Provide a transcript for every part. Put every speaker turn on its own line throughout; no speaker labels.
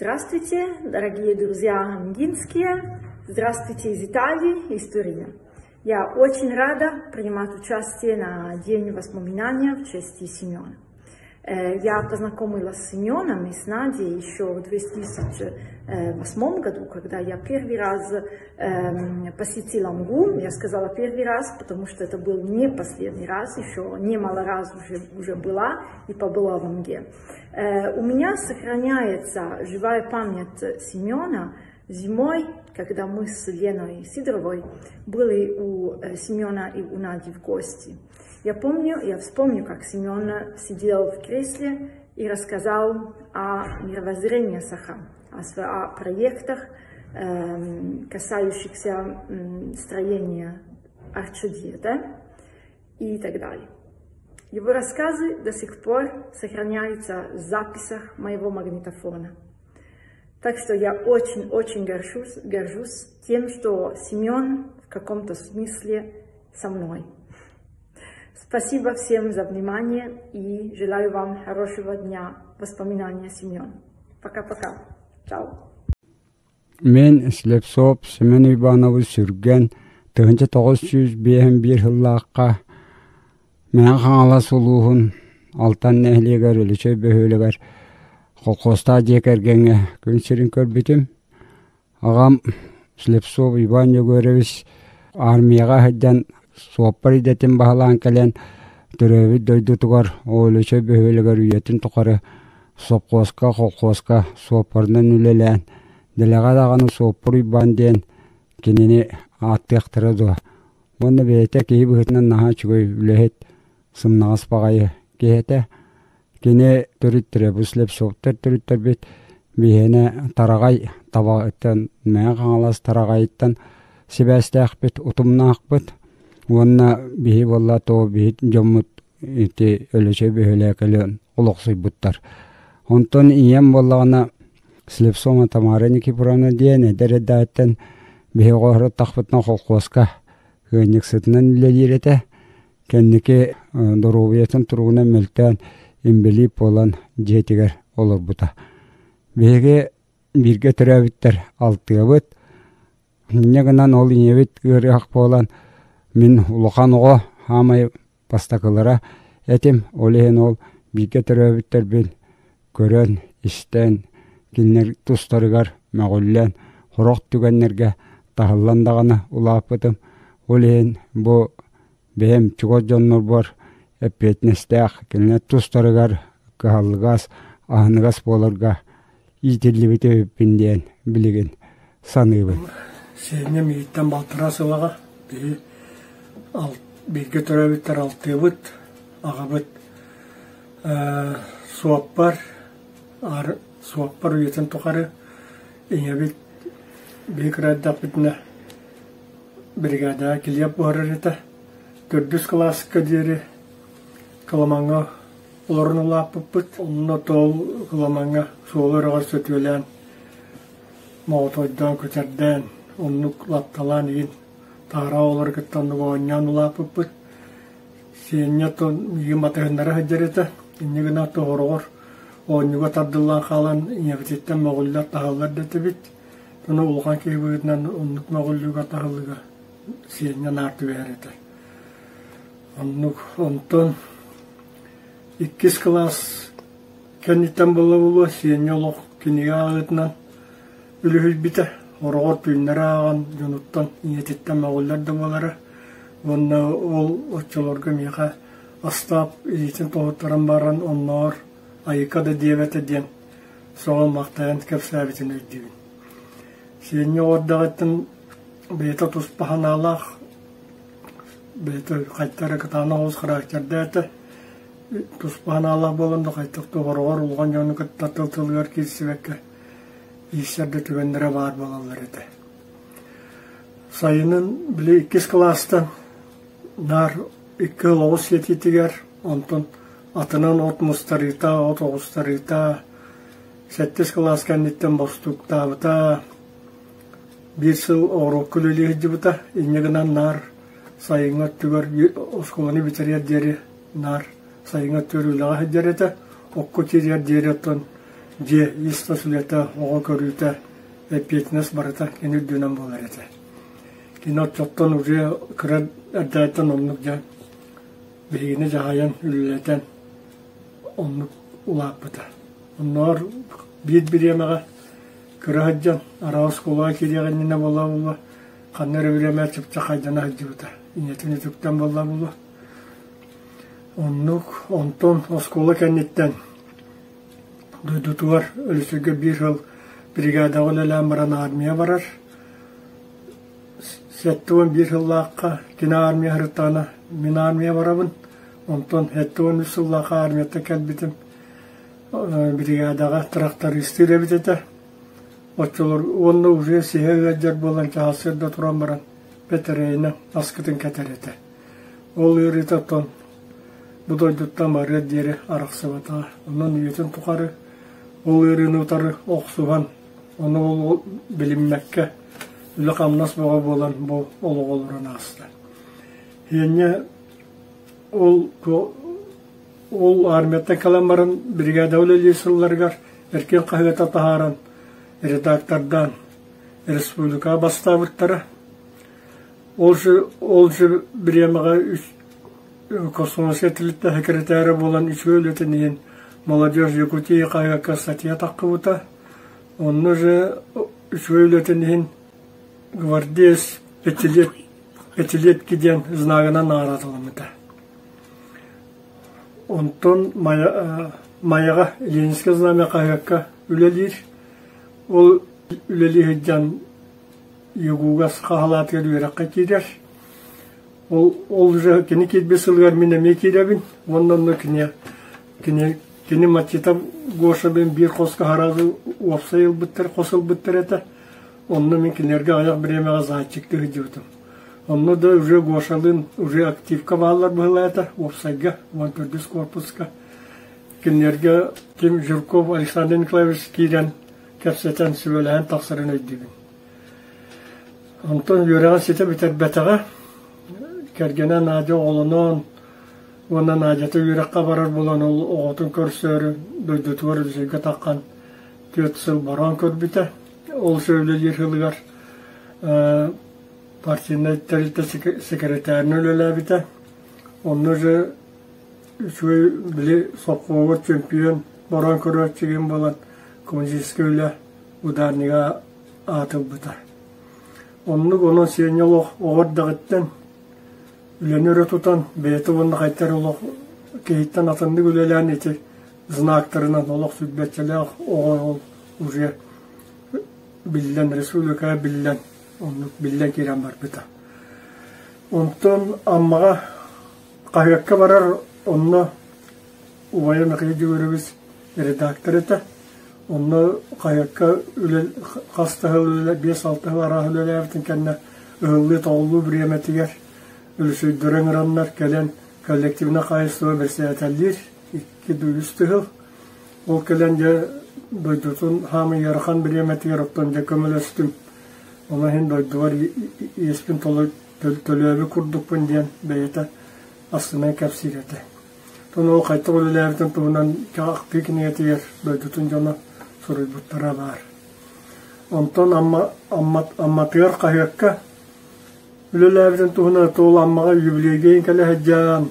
Здравствуйте, дорогие друзья амгинские! Здравствуйте из Италии, из Турина. Я очень рада принимать участие на День воспоминания в честь Семена. Я познакомилась с Семеном и с Надей еще в 2008 году, когда я первый раз посетила Амгу. Я сказала первый раз, потому что это был не последний раз, еще немало раз уже была и побыла в Амге. У меня сохраняется живая память Семена зимой, когда мы с Леной Сидоровой были у Семена и у Нади в гости. Я помню, я вспомню, как Семен сидел в кресле и рассказал о мировоззрении Саха, о проектах, касающихся строения Арчудье, и так далее. Его рассказы до сих пор сохраняются в записях моего магнитофона. Так что я очень-очень горжусь тем, что Семен в каком-то смысле со мной. Спасибо всем за внимание и желаю вам хорошего дня воспоминания Семен. Пока-пока. Чао.
Мин Слепцов Семен Иванович Сүргэн 1951 сыллаахха Мэҥэ Хаҥалас улууһун Алтан нэһилиэгэр Өлөчөй бөһүөлэгэр колхозтаах дьиэ кэргэҥҥэ күн сирин көрбүтүм. Аҕам Слепцов Иван Егорович армияҕа сылдьан суоппар идэтин баһылаан кэлэн төрөөбүт дойдутугар Өлөчөй бөһүөлэгэр үйэтин тухары сопхуоска, колхуоска суоппарынан үлэлээн, дэлэҕэ даҕаны Суоппар Уйбаан диэн кинини ааттыахтара дуо. Уонна бэйэтэ киһи быһыытынан наһаа үчүгэй үлэһит, сымнаҕас баҕайы киһи этэ. Кини төрүттэрэ бу Слепцовтар төрүттэрбит биһиэнэ Тараҕай табаҕыттан Мэҥэ Хаҥалас Тараҕайыттан сибээстээхпит, утумнаахпыт. Уонна биһи буолла то биһи дьоммут ити Өлөчөй бөһүөлэкэлэн олохсуйбуттар. Онтон ийэм буоллаҕына Слепцова Тамара Никифоровна диэн эдэр эрдэҕиттэн биһи оҕо холкуоска ыанньыксытынан үлэлиир этэ. Кэнники доруобуйатын туругунан мөлтөөн инбэлиит буолан дьиэтигэр олорбута. Биһиги бииргэ төрөөбүттэр алтыабыт. Инньэ гынан ол ийэбит ыарыһах буолан мин улахан оҕо хаамай бастакылара этим. Ол иһин ол бииргэ төрөөбүттэрбин көрөн, истэн, кинилэр тустарыгар мөҕүллэн, сорох түгэннэргэ таһыллан даҕаны улааппытым. Ол иһин бу бэйэм чугас дьоннорбор эппиэтинэстээх, кинилэр тустарыгар кыһаллыгас, аһыныгас буоларга иитиллибит эбиппин диэн билигин саныыбын.
Сиэнньэм миигиттэн балтараа сылаҕа биһи бииргэ төрөөбүттэр алтыабыт, аҕабыт суоппар, суоппар үйэтин тухары ийэбит биһи кыра эрдэхпитинэ биригээдэҕэ килиэп буһарар этэ. Төрдүс кылааска диэри Кыламаҥҥа олорон улааппыппыт. Онно тоол Кыламаҥҥа суолу үрэҕэр сөтүөлээн, моҕотойдоон, күтэрдээн, оннук лапталаан игин таһара оҕолору кытта оннук оонньоон улааппыппыт. Сиэнньэ оттон миигин батыһыннара сылдьар этэ. Инньэ гына тоһороҕор оонньууга тардыллан хаалан ийэбититтэн мөҕүллэр, таһыллар да этибит. Ону улахан киһи быһыытынан оннук мөҕүллүүгэ, таһыллыыга сиэнньэ наар түбэһэр этэ. Оннук онтон иккис кылаас кэнниттэн буола-буолуо сиэнньэ олох кинигэ ааҕыытынан үлүһүйбүтэ. Хороҕор түүннэри ааҕан дьонуттан, ийэтиттэн мөҕүллэр да буолара. Уонна ол оччолорго миэхэ Остап илиитин тоһуттаран баран оннооҕор айыка да диэбэтэ диэн сөҕөн-махтайан кэпсээбитин өйдүүбүн. Сиэнньэ оҕо эрдэҕиттэн бэйэтэ туспа санаалаах, бэйэтэ хайта эрэ кытаанах оҕус характердаах этэ. Туспа санаалаах буолан да хайдах да хороҕор улахан дьону кытта тыл-тылыгар киирсибэккэ ииссэр да түгэннэрэ баар буолаллар этэ. Сайынын били иккис кылаастан наар икки ыал оҕус сиэтиитигэр, онтон атынан от мустарыыта, от оҕустарыыта, сэттис кылаас кэнниттэн бостууктаабыта, биир сыл оҕуруокка үлэлии сылдьыбыта. Инньэ гынан наар сайыҥҥы өттүгэр оскуоланы бүтэриэр диэри наар сайыҥҥы өттүгэр үлэҕэ сылдьар этэ. Окко киириэр диэри оттон Дьиэ ис-тас үлэтэ, оҕо көрүүтэ, эппиэтинэс барыта кини үрдүнэн буолар этэ. Кини оччоттон уже кыра эрдээттэн оннук дьэ биһигини дьаһайан, үлэлэтэн оннук улааппыта. Оннооҕор биир бириэмэҕэ кыра сылдьан араас оскуолаҕа киириэх иннинэ буола-буола ханна эрэ бириэмэ чыпчахайдана сылдьыбыта. Ийэтин үтүктэн буолла-буолуо. Оннук онтон оскуола кэнниттэн дойдутугар Өлүсүргэ биир сыл бригадаҕа үлэлээн баран армия барар. 71 сыллаахха кини армия сырыттаҕына мин армия барабын. Онтон 73 сыллаахха армияттан кэлбитим. Бригадаҕа трактористыыр эбит этэ. Оччолор уонна уже сиһэ ыалдьар буолан чаһасыар да туран баран бэтэрээнэ аскытын кэтэр этэ. Ол ыарыыта оттон бу дойдуттан барыар диэри арахсыбатаҕа. Онон үйэтин тухары ол ыарыыны утары охсуһан, ону ол билиммэккэ үлэ-хамнас бөҕө буолан бу олоҕу олорон ааста. Иэнньэ ол ол армияттан кэлэн баран бригада үлэлиир сылларыгар эркин хаһыата таһааран редактордаан республикаҕа бастаабыттара. Ол же ол же бириэмэҕэ космоска тэрилтэ секретара буолан үчүгэй үлэтин иһин «Молодежь Якутии» хаһыакка статья таххыбыта. Онно же үчүгэй үлэтин иһин «Гвардеец пятилетки» диэн знагынан наҕараадаламмыта. Онтон Майаҕа Ленинскэй знамя хаһыакка үлэлиир. Ол үлэлии сылдьан ЮГУ-га хаһалаатыгар үөрэххэ киирэр. Ол, ол уже кини киирбит сылыгар мин эмиэ киирэбин. Уонна онно кини, кини, кини Матчита Гошабын биир хоско сразу уопсай ылбыттар, хос ылбыттар этэ. Онно мин кинилэргэ аҕыйах бириэмэҕэ зайчикты сылдьыбытым. Онно да уже Гошалыын уже активка бааллар быһыылаата уопсайга, 14 корпуска. Кинилэргэ Ким Жирков Александр Николаевич киирэн кэпсэтэн, сүбэлэһэн тахсарын өйдүүбүн. Онтон үөрэҕин ситэ бүтэрбэтэҕэ. Кэргэнэ Надя оҕолонон уонна Надята үөрэххэ барар буолан ол оҕотун көрсөөрү дойдутугар Өлүсүйгэ таххан 4 сыл баран көрбүтэ. Ол үлэлиир сылыгар партийнай тэрилтэ секретарынан үлэлээбитэ. Онно же үчүгэй били совхозугар чемпион баран көрөөччүгүн буолан коммунистическай үлэ ударнига аатырбыта. Оннук онон Сеня олох оҕо эрдэҕиттэн үлэни өрө тутан, бэйэтэ уонна хайтар олох киһиттэн атыннык үлэлээн ити знактарынан олох сүрбэччэлээх оҕо ол уже биллэн, республикаҕа биллэн, оннук биллэн киирэн барбыта. Онтон Аммаҕа хаһыакка барар онно убайа Михаил Егорович редактор этэ. Онно хаһыакка үлэ хас да сыл үлэ 5-6 сыл арааһы үлэлээбитин кэннэ ыһыллыы-тоҕуллуу бириэмэтигэр өлүсүйдэрэ ыҥыраннар кэлэн коллективнай хаһаайыстыба бэрэссэдээтэллиир икки да үс тыһыл. Ол кэлэн дьэ дойдутун хаамый ыарахан бириэмэтигэр оттон дьэ көмөлөстүм. Ол иһин дойдубар иэспин төлөөбүт курдукпун диэн бэйэтэ астынан кэпсиир этэ. Оттон ол хайдах үлэлээбитин туһунан ахтыы кинигэтигэр дойдутун дьоно суруйбуттара баар. Онтон Амма, Амма, Амматыгар хаһыакка үлэлээбитин туһунан ол Аммаҕа юбилейга кэлэ сылдьан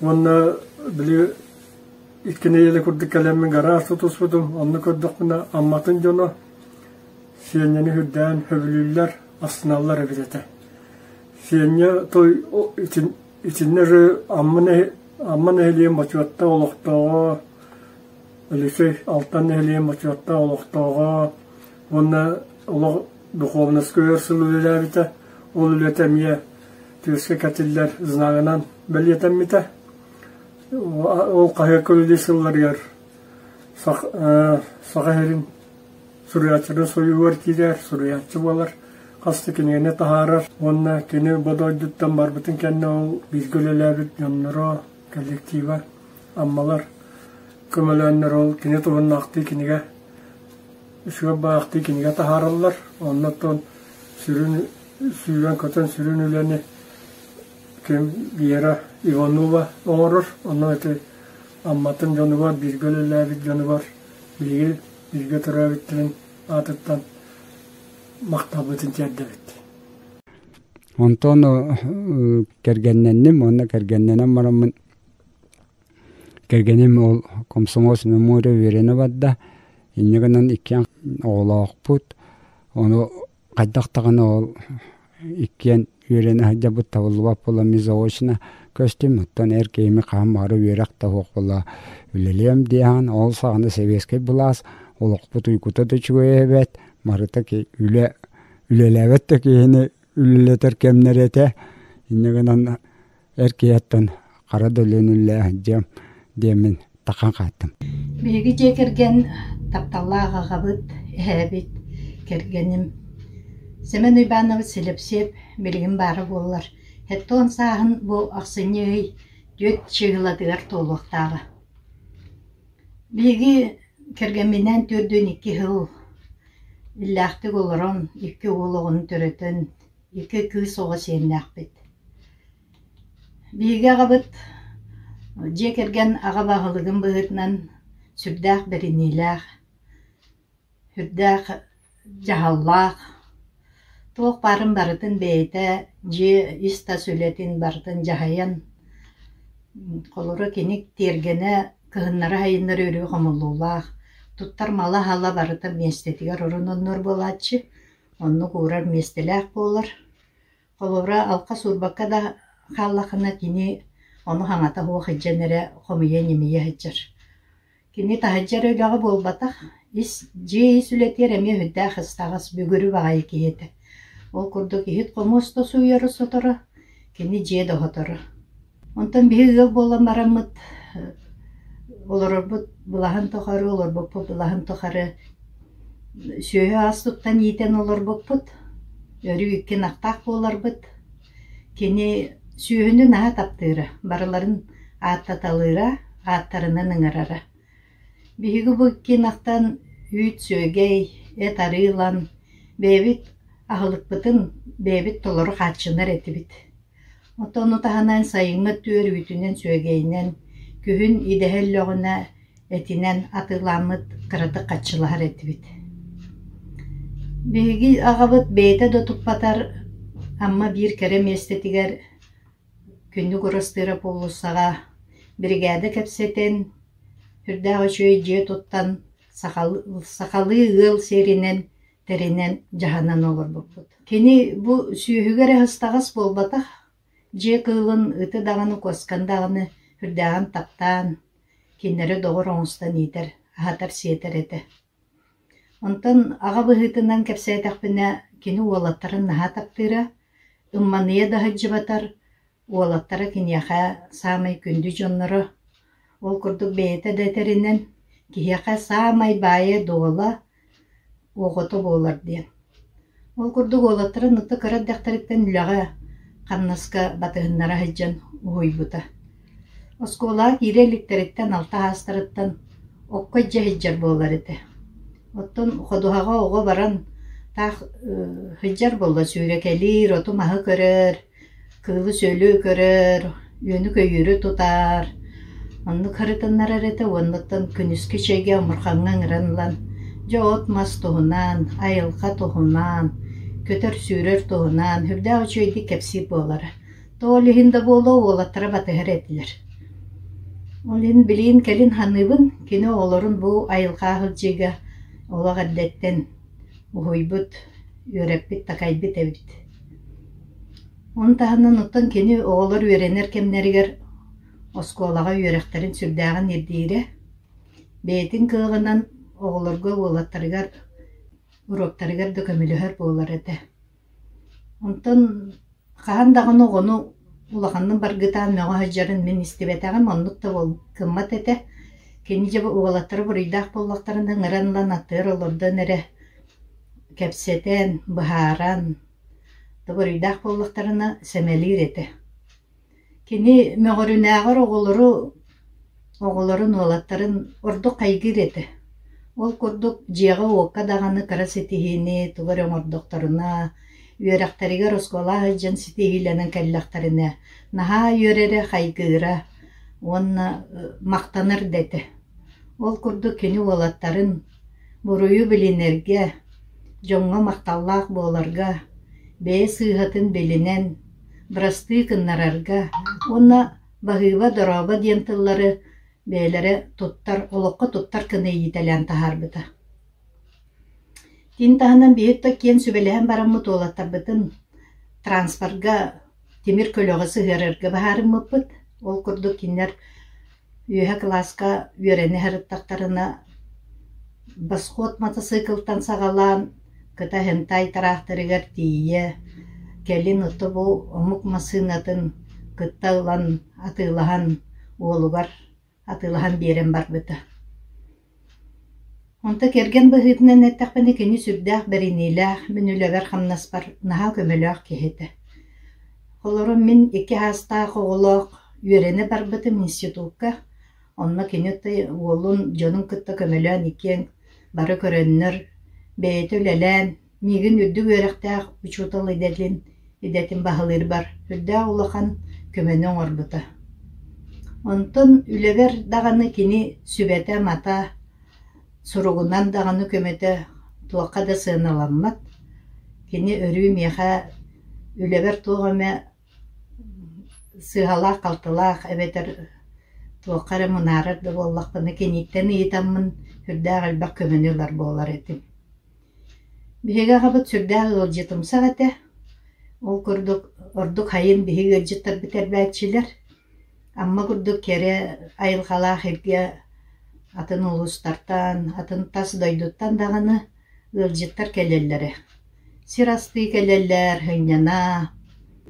уонна били икки нэдиэлэ курдук кэлэммин гараж тутуспутум. Онно көрдөхпүнэ Амматын дьоно Сиэнньэни үрдээн сөбүлүүллэр, астыналлар эбит этэ. Сиэнньэ той итиннэ эрэ Амма нэһилиэгин бочуоттаах олохтооҕо, Алексей Алтан нэһилиэгин бочуоттаах олохтооҕо уонна олох духовноска өр сыл үлэлээбитэ. Ол үлэтэ эмиэ түөскэ кэтиллэр знагынан бэлиэтэммитэ. Ол хаһыакка үлэлиир сылларыгар Саха сирин суруйааччыларын союһугар киирэр, суруйааччы буолар, хас да кинигэни таһаарар уонна кини бу дойдуттан барбытын кэннэ ол бииргэ үлэлээбит дьонноро, коллектива, Аммалар көмөлөөннөр ол кини туһунан ахтыы кинигэ, үчүгэй баахтыы кинигэ таһаараллар. Оннуттан сүрүн сүүрэн-көтөн сүрүн үлэни ким Вера Иванова оҥорор. Онно ити Амматын дьонугар, бииргэ үлэлээбит дьонугар биһиги бииргэ төрөөбүттэрин аатыттан махталбытын тиэрдэбит.
Онтон кэргэннэнним уонна кэргэннэнэн бараммын кэргэним ол комсомол мемория үөрэнэ барда. Инньэ гынан иккиэн оҕолоохпут. Ону хайдах даҕаны ол иккиэн үөрэнэ сылдьабыт табыллыбат буолан мин заочно көстүм. Оттон эр киһими хаһан баҕарар үөрэх да суох буолла үлэлиэм диэһэн ол саҕана сэбиэскэй былаас олохпут уйгута да үчүгэй эбээт барыта үлэ үлэлээбэт да киһини үлэлэтэр кэмнэрэ этэ. Инньэ гынан эр киһиэттэн хара да үлэни үлэлээ сылдьыам диэммин тахан хааттым.
Биһиги дьиэ кэргэн тапталлаах аҕабыт, эһээбит, кэргэним Сэмэн Уйбаанабыт Силэпсиэп билигин баара буоллар, 70 сааһын бу ахсынньы ый түөрт чыыһылатыгар туолуохтааҕа. Биһиги кэргэмминээн 42 сыл иллээхтик олорон, икки уол оҕону төрөтөн, икки кыыс оҕо сиэннээхпит. Биһиги аҕабыт дьиэ кэргэн аҕа баһылыгын быһыытынан сүрдээх бэриниилээх, сүрдээх дьаһаллаах, туох баарын барытын бэйэтэ дьиэ ис-тас үлэтин барытын дьаһайан, холобура кини тиэргэнэ кыһыннары-сайыннары өрүү хомуллуулаах, туттар мала-сала барыта миэстэтигэр орун-оннугар буолааччы, оннук уурар миэстэлээх буолар. Холобура, алҕас уурбакка да хааллаххына кини ону хаҥата суох илдьэн эрэ хомуйа-ньимийэ сылдьар. Кини таһырдьа эрэ үлэҕэ буолбатах, ис дьиэ ис үлэтигэр эмиэ сүрдээх ыстаҕас, бүгүрү баҕайы киһи этэ. Ол курдук иһит-хомуос да сууйара соторо, кини дьиэ да хоторо. Онтон биһиги ыал буолан бараммыт олорорбут былаһын тухары, олорбуппут былаһын тухары сүөһү ас туттан иитэн олорбуппут. Өрүү икки ынахтаах буоларбыт. Кини сүөһүнү наһаа таптыыра, барыларын ааттаталыыра, ааттарынан ыҥырара. Биһиги бу икки ынахтан үүт, сүөгэй, эт арыы ылан бэйэбит аһылыкпытын бэйэбит толору хааччынар этибит. Оттон ону таһынан сайыҥҥы өттүгэр үүтүнэн, сүөгэйинэн, күһүн идэһэ өллөҕүнэ этинэн атыылааммыт кыратык хаччылаһар этибит. Биһиги аҕабыт бэйэтэ да туппатар Амма биир кэрэ миэстэтигэр Күндү Курастыырап уулуссаҕа биригээдэ кэпсэтэн, сүрдээх үчүгэй дьиэ туттан, сахалыы ыал сиэринэн тэринэн дьаһанан олорбуппут. Кини бу сүөһүгэ эрэ сыстаҕас буолбатах, дьиэ кыылын ыты даҕаны, куосканы даҕаны сүрдээҕин таптаан, кинилэри доҕор оҥостон иитэр, аһатар-сиэтэр этэ. Онтон аҕа быһыытынан кэпсээтэхпинэ, кини уолаттарын наһаа таптыыра, ымманыйа да сылдьыбатар, Уолаттара киниэхэ саамай күндү дьонноро, ол курдук бэйэтэ да этэринэн, киһиэхэ саамай баайа-дуола оҕото буолар диэн. Ол курдук уолаттарын ытык кыра эрдэхтэриттэн үлэҕэ, хамнаска батыһыннара сылдьан уһуйбута. Оскуолаҕа киирэ иликтэриттэн алта аастарыттан окко илдьэ сылдьар буолар этэ. Оттон ходуһаҕа оҕо баран таах сылдьар буолла, сүүрэкэлиир, оту-маһы көрөр, Кыылы-сүөлү көрөр, үөнү-көйүүрү тутар, оннук харытыннарар этэ уоннаттан күнүскү чэйгэ омурҕаҥҥа ыҥыран ылан, дьэ от-мас туһунан, айылҕа туһунан, көтөр-сүүрэр туһунан сүрдээх үчүгэйдик кэпсиир буолара. То ол иһин да буолуо уолаттара батыһар этилэр. Ол иһин билигин кэлин саныыбын, кини оҕолорун бу айылҕа сылдьыыга олох эрдэттэн уһуйбут, үөрэппит-такайбыт эбит. Ону таһынан оттон кини оҕолор үөрэнэр кэмнэригэр оскуолаҕа үөрэхтэрин сүрдээҕин ирдиирэ, бэйэтин кыаҕынан оҕолорго уолаттарыгар уруоктарыгар да көмөлөһөр буолар этэ. Онтон хаһан даҕаны оҕону улаханнык баргытаан мөҕө сылдьарын мин истибэтэҕим, оннук да гыммат этэ. Кини дьэ уолаттара буруйдаах буоллахтарына ыҥыран ылан аттыгар олордон эрэ кэпсэтэн, быһааран, буруйдаах буоллахтарына сэмэлиир этэ. Кини мөҕөрүнээҕэр оҕолору оҕолорун, уолаттарын ордук хайгыыр этэ. Ол курдук дьиэҕэ-уокка даҕаны кыра ситиһиини тугу эрэ оҥордохторуна, үөрэхтэригэр оскуола сылдьан ситиһиилэнэн кэллэхтэринэ наһаа үөрэрэ, хайгыыра уонна махтанар да этэ. Ол курдук кини уолаттарын. Буруйу билинэргэ, дьоҥҥо махталлаах буоларга, бэйэ сыыһатын билинэн, бырастыы гыннарарга уонна баһыыба, дорообо диэн тыллары бэйэлэрэ туттар, олоххо туттар гына иитэлээн таһаарбыта. Итини таһынан биһиги да киэн сүбэлэһэн бараммыт уолаттарбытын транспорга тимир көлөҕө сыһыарарга быһаарыммыппыт. Ол курдук кинилэр үөһэ кылааска үөрэнэ сырыттахтарына Восход матасыыкылтан саҕалаан кыта хентай тыраахтарыгар тиийэ, кэлин ото бу омук массыынатын кытта ылан атыылаһан уолугар атыылаһан биэрэн барбыта. Онто кэргэн быһыытынан эттэхпинэ кини сүрдээх бэриниилээх, мин үлэбэр-хамнаспар наһаа көмөлөөх киһи этэ. Олорон мин икки аастаах оҕолоох үөрэнэ барбытым институкка. Онно кини уолун дьонун кытта көмөлөөн иккиэн бары көрөннөр, бэйэтэ үлэлээн, миигин үрдүк үөрэхтээх учуутал идэтин идэтин баһылыырбар үрдээх улахан көмөнү оҥорбута. Онтон үлэбэр даҕаны кини сүбэтэ-амата, суругунан даҕаны көмөтө туохха да сыаналаммат. Кини өрүү миэхэ үлэбэр туох эмэ сыыһалаах-халтылаах эбэтэр туохха эрэ мунаарар да буоллахпына киниттэн ыйытаммын сүрдээх элбэх көмөнү ылар буолар этим. Биһиги аҕабыт сүрдээх ыалдьытымсах этэ. Ол курдук ордук сайын биһиги ыалдьыттарбыт эрбээччилэр. Амма курдук кэрэ айылҕалаах эргэ атын улуустартан, атын тас дойдуттан даҕаны ыалдьыттар кэлэллэрэ. Сир астыы кэлэллэр, сынньана,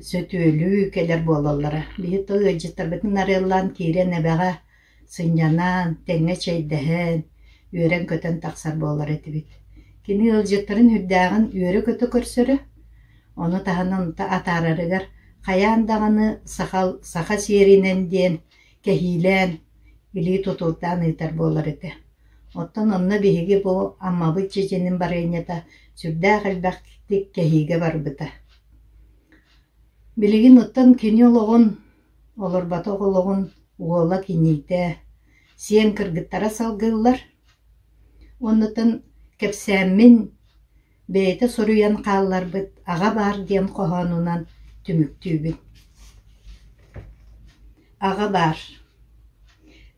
сөтүөлүү кэлэр буолаллара. Биһиги то ыалдьыттарбытын арыаллаан киирэн эбэҕэ сынньанан, тэҥҥэ чэйдэһэн, үөрэн-көтөн тахсар буолар этибит. Кини ыалдьыттарын үрдээҕин үөрэ-көтө көрсөрө, ону таһынан атаарарыгар хайаан даҕаны саха, саха сиэринэн диэн кэһиилээн, илии тутуурдаан ыытар буолар этэ. Оттон онно биһиги бу Аммабыт чэчинин барыанньата сүрдээх элбэхтик кэһиигэ барбыта. Билигин оттон кини олоҕун Олорботох олоҕун уола киниитэ, сиэн кыргыттара салгыыллар. Оннуттан кэпсээммин бэйэтэ суруйан хаалларбыт «Аҕа баар» диэн хоһоонунан түмүктүүбүн. Аҕа баар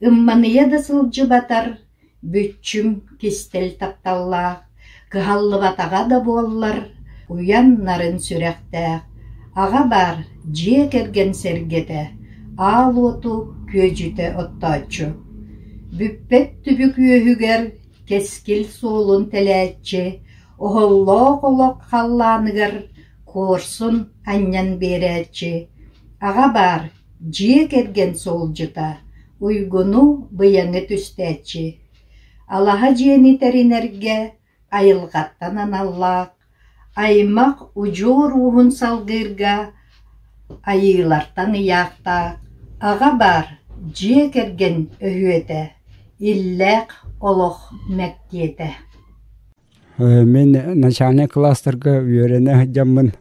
Ымманыйа да сылдьыбатар, бүччүм кистэл тапталлаах, кыһаллыбатаҕа да буоллар, уйан нарын сүрэхтээх, аҕа баар дьиэ кэргэн сэргэтэ, аал уоту күөдьүтэ оттооччу. Бүппэт түбүк үөһүгэр кэскил суолун тэлээччи, оһоллоох олох халлааныгар куорсун анньан биэрээччи, аҕа баар Дьиэ кэргэн суолдьута, уйгуну, быйаҥы түстээччи, алаһа дьиэни тэринэргэ айылҕаттан аналлаах, аймах удьуор ууһун салгыырга айыылартан ыйаахтаах, аҕа баар дьиэ кэргэн өһүөтэ, иллээх олох мэктиэтэ.
Мин начальнай кылаастарга үөрэнэ сылдьаммын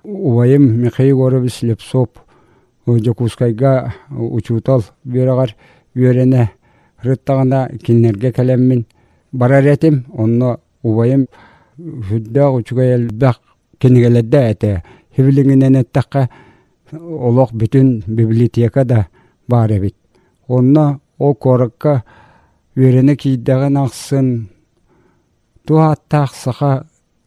убайым Михаил Егорович Слепцов Дьокуускайга учуутал үөрэҕэр үөрэнэ сырыттаҕына кинилэргэ кэлэммин барар этим. Онно убайым сүрдээх үчүгэй элбэх кинигэлэрдээх этэ. Сибилигинэн эттэххэ олох бүтүн библиотека да баар эбит. Онно ол куоракка Үөрэнэ киирдэҕин ахсын туох ааттаах саха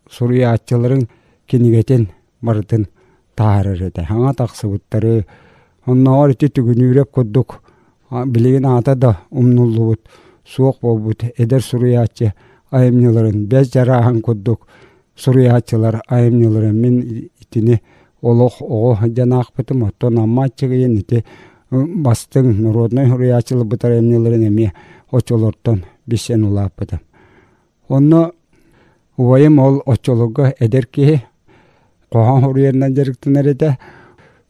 суруйааччыларын кинигэтин барытын таһаарар этэ. Саҥа тахсыбыттары, оннооҕор ити Түгүнүүрэп курдук билигин аата да умнуллубут, суох буолбут эдэр суруйааччы айымньыларын, бэс дьарааһын курдук суруйааччылар айымньыларын мин итини олох оҕо сылдьан аахпытым. Оттон Амма Аччыгыйын ити бастыҥ народнай суруйааччыларбыт айымньыларын эмиэ оччолортон билсэн улааппытым. Онно убайым ол оччолорго эдэр киһи хоһоон суруйарынан дьарыктанар этэ.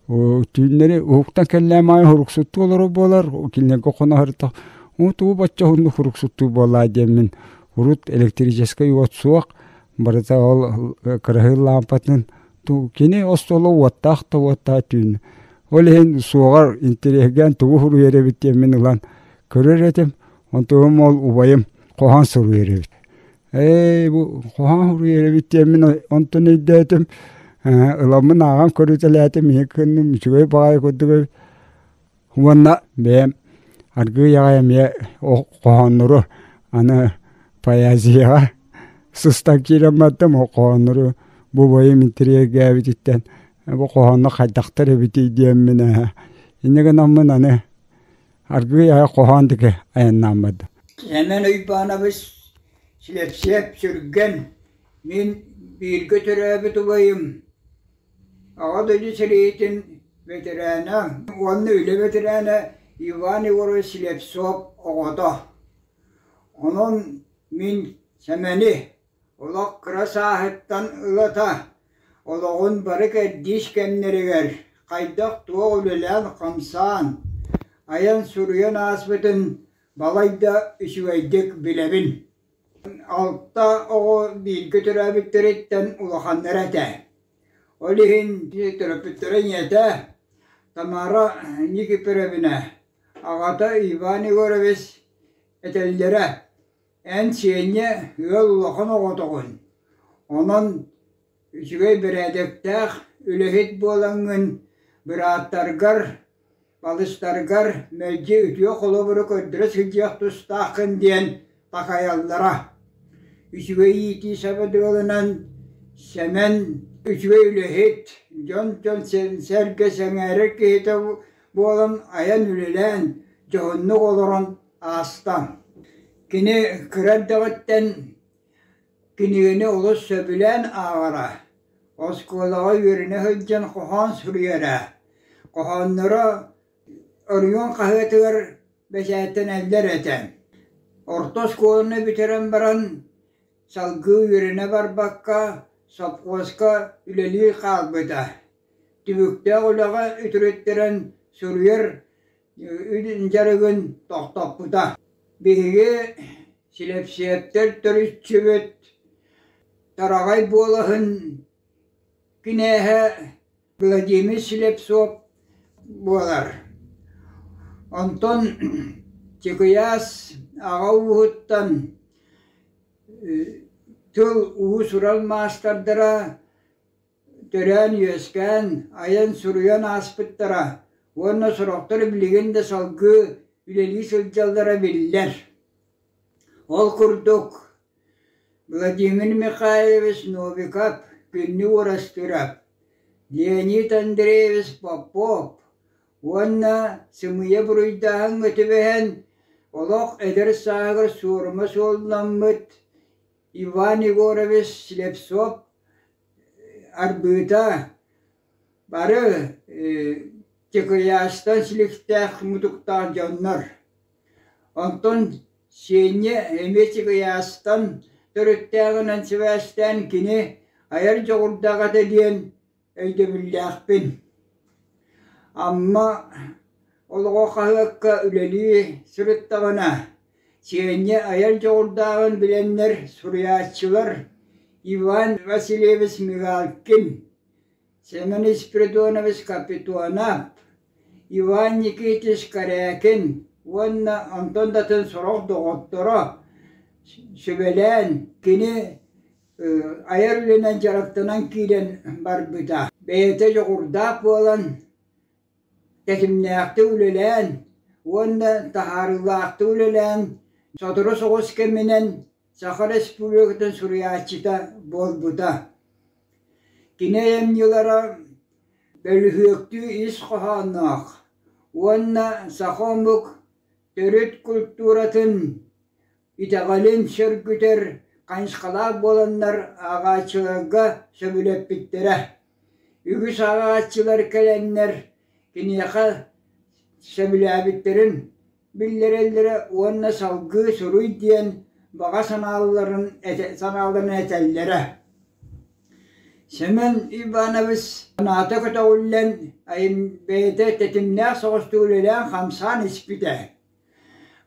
Түүннэри уһуктан кэллэм аайы һуруксуттуу олорор буолар, кинилэргэ хоно сырыттах уу тугу бачча уһуннук һуруксуттуу буоллаа диэммин урут электрическэй уот суох, барыта ол кыраһыын лаампатын кини остуола уоттаах да уоттаах түүн. Ол иһин суоҕар интэриэһиргээн тугу суруйар эбит диэммин ылан көрөр этим. Онтугум ол убайым хоһоон суруйар эбит. Ээ бу хоһоон суруйар эбит диэммин онтон өйдөөтүм. Ыламмын ааҕан көрүтэлээтим, ийэ кынным үчүгэй баҕайы курдук эбит. Уонна бэйэм аргыый аҕай эмиэ хоһооннору аны поэзияҕа сыстан киирэн бардым. Ол хоһооннору бу бойум интэриэһиргээбититтэн бу хоһооннор хайдахтар эбитий диэммин инньэ гынаммын аны аргыый аҕай хоһоон диэки айаннаан бардым.
Сэмэн Уйбаанабыс Силэпсиэп Сүргэн мин бииргэ төрөөбүт убайым Аҕа дойду сэриитин ветерана уонна үлэ ветерана Иван Егорович Слепцов оҕото. Онон мин Сэмэни олох кыра сааһыттан ылата олоҕун бары кэрдиис кэмнэригэр хайдах-туох үлэлээн-хамсаан, айан-суруйан ааспытын балайда үчүгэйдик билэбин. Алта оҕо бииргэ төрөөбүттэриттэн улаханнара этэ. Ол иһин төрөппүттэрэ ийэтэ Тамара Никифоровна, аҕата Иван Егорович этэллэрэ: «Эн Сеня ыал улахан оҕотоҕун, онон үчүгэй бэрээдэктээх үлэһит буолаҥҥын бырааттаргар, балыстаргар мэлдьи үтүө холобуру көрдөрө сылдьыах тустааххын» диэн такайаллара. Үчүгэй иитии сабыдыалынан Сэмэн үчүгэй үлэһит, дьон-дьон сэргэ сэҥээрэр киһитэ буолан айан үлэлээн, дьоһуннук олорон ааста. Кини кыра эрдэҕиттэн Кинигэни олус сөбүлээн ааҕара, оскуолаҕа үөрэнэ сылдьан хоһоон суруйара. Хоһоонноро оройуон хаһыатыгар бэчээттэнэллэр этэ. Орто оскуоланы бүтэрэн баран салгыы үөрэнэ барбакка сопхуоска үлэлии хаалбыта. Түбүктээх үлэҕэ үтүрүттэрэн суруйар дьарыгын тохтоппута. Биһиги Силэпсиэптэр төрүччүбүт Тараҕай буолаһын кинээһэ Владимир Слепцов буолар. Онтон Чыкыйаас аҕа ууһуттан тыл уус-уран маастардара Төрөөн-үөскээн, айан-суруйан ааспыттара уонна сорохтор билигин да салгыы үлэлии сылдьаллара биллэр. Ол курдук, Владимир Михайлович Новиков, Күннүк Уурастыырап, Леонид Андреевич Попов уонна сымыйа буруйдааһыҥҥа түбэһэн, олох эдэр сааһыгар суорума суолламмыт Иван Егорович Слепцов Арбыыта бары Чыкыйаастан силиктээх мутуктаах дьоннор. Онтон Сиэнньэ эмиэ Чыкыйаастан төрүттээҕинэн сибээстээн кини айар дьоҕурдаах этэ диэн өйдөбүллээхпин. Амма олоҕо хаһыакка үлэлии сырыттаҕына, Сиэнньэ айар дьоҕурдааҕын билэннэр суруйааччылар Иван Васильевич Мигалкин, Семен Спиридонович Капитонов, Иван Никитич Корякин уонна онтон да атын сорох доҕотторо сүбэлээн кини айар үлэнэн дьарыктанан киирэн барбыта. Бэйэтэ дьоҕурдаах буолан, тэтимнээхтик үлэлээн уонна таһаарыылаахтык үлэлээн, сотору соҕус кэминэн Саха Республикатын суруйааччыта буолбута. Кини айымньылара бөлүһүөктүү ис хоһоонноох уонна саха омук төрүт культуратын итэҕэлин сөргүтэр хайысхалаах буоланнар ааҕааччыларга сөбүлэппиттэрэ. Үгүс ааҕааччылар кэлэннэр киниэхэ сөбүлээбиттэрин биллэрэллэрэ уонна салгыы суруй диэн баҕа санааларын санааларын этэллэрэ. Семен Иванович санаата көтөҕүллэн, бэйэтэ тэтимнээх соҕустук үлэлээн-хамсаан испитэ.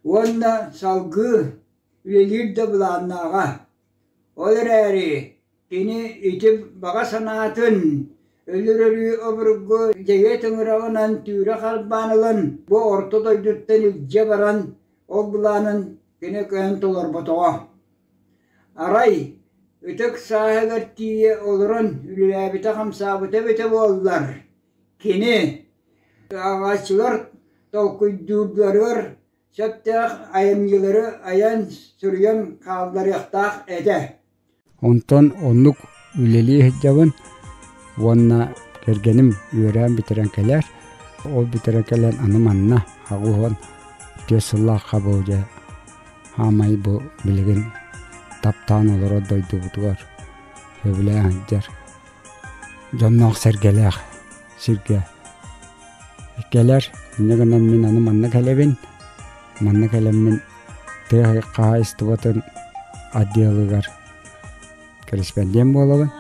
Уонна салгыы үлэлиир да былааннааҕа. Ол эрээри кини ити баҕа санаатын өлөр өлүү обургу дьэгэ тыҥыраҕынан түүрэ харбаан ылан бу орто дойдуттан илдьэ баран ол былаанын кини кыайан толорботоҕо. Арай, ытык сааһыгар тиийэ олорон үлэлээбитэ-хамсаабыта эбитэ буоллар, кини ааҕааччылар толкуйдуурдарыгар сөптөөх айымньылары айан суруйан хаалларыахтаах этэ.
Онтон оннук үлэлии сылдьабын уонна кэргэним үөрээн бүтэрэн кэлэр. Ол бүтэрэн кэлэн аны манна аҕыс уон түөрт сыллаахха бу дьэ хаамай бу билигин таптаан олорор дойдубутугар сөбүлээн сылдьар дьонноох-сэргэлээх сиргэ кэлэр. Инньэ гынан мин аны манна кэлэбин. Манна кэлэммин тыа хаһаайыстыбатын отделыгар кэрэспэндиэн буолабын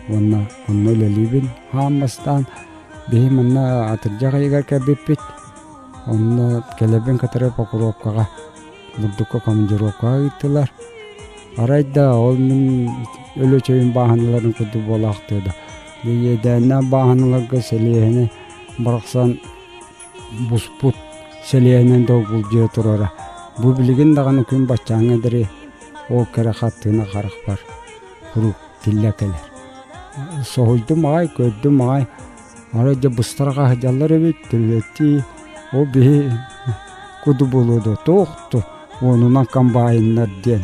уонна онно үлэлиибин. Аан бастаан биһи манна атырдьах ыйыгар кэлбиппит. Онно кэлэрбин кытары Покровкаҕа бурдукка командировкаҕа ыыттылар. Арай да ол мин Өлөчөйүм бааһыналарын курдук буолаахтыа да. Иэдээннээх бааһыналарга сэлиэһини барахсан буспут сэлиэнэн долгулдьуйа турара. Бу билигин даҕаны күн баччааҥҥа диэри ол кэрэ хартыына харахпар куруук тиллэ кэлэр. Соһуйдум аҕай, көрдүм аҕай, арай дьэ быстар хаһдьаллар эбит, түргэттии, ол биһи куду буолуо дуо, туох уонунан комбайннар диэн,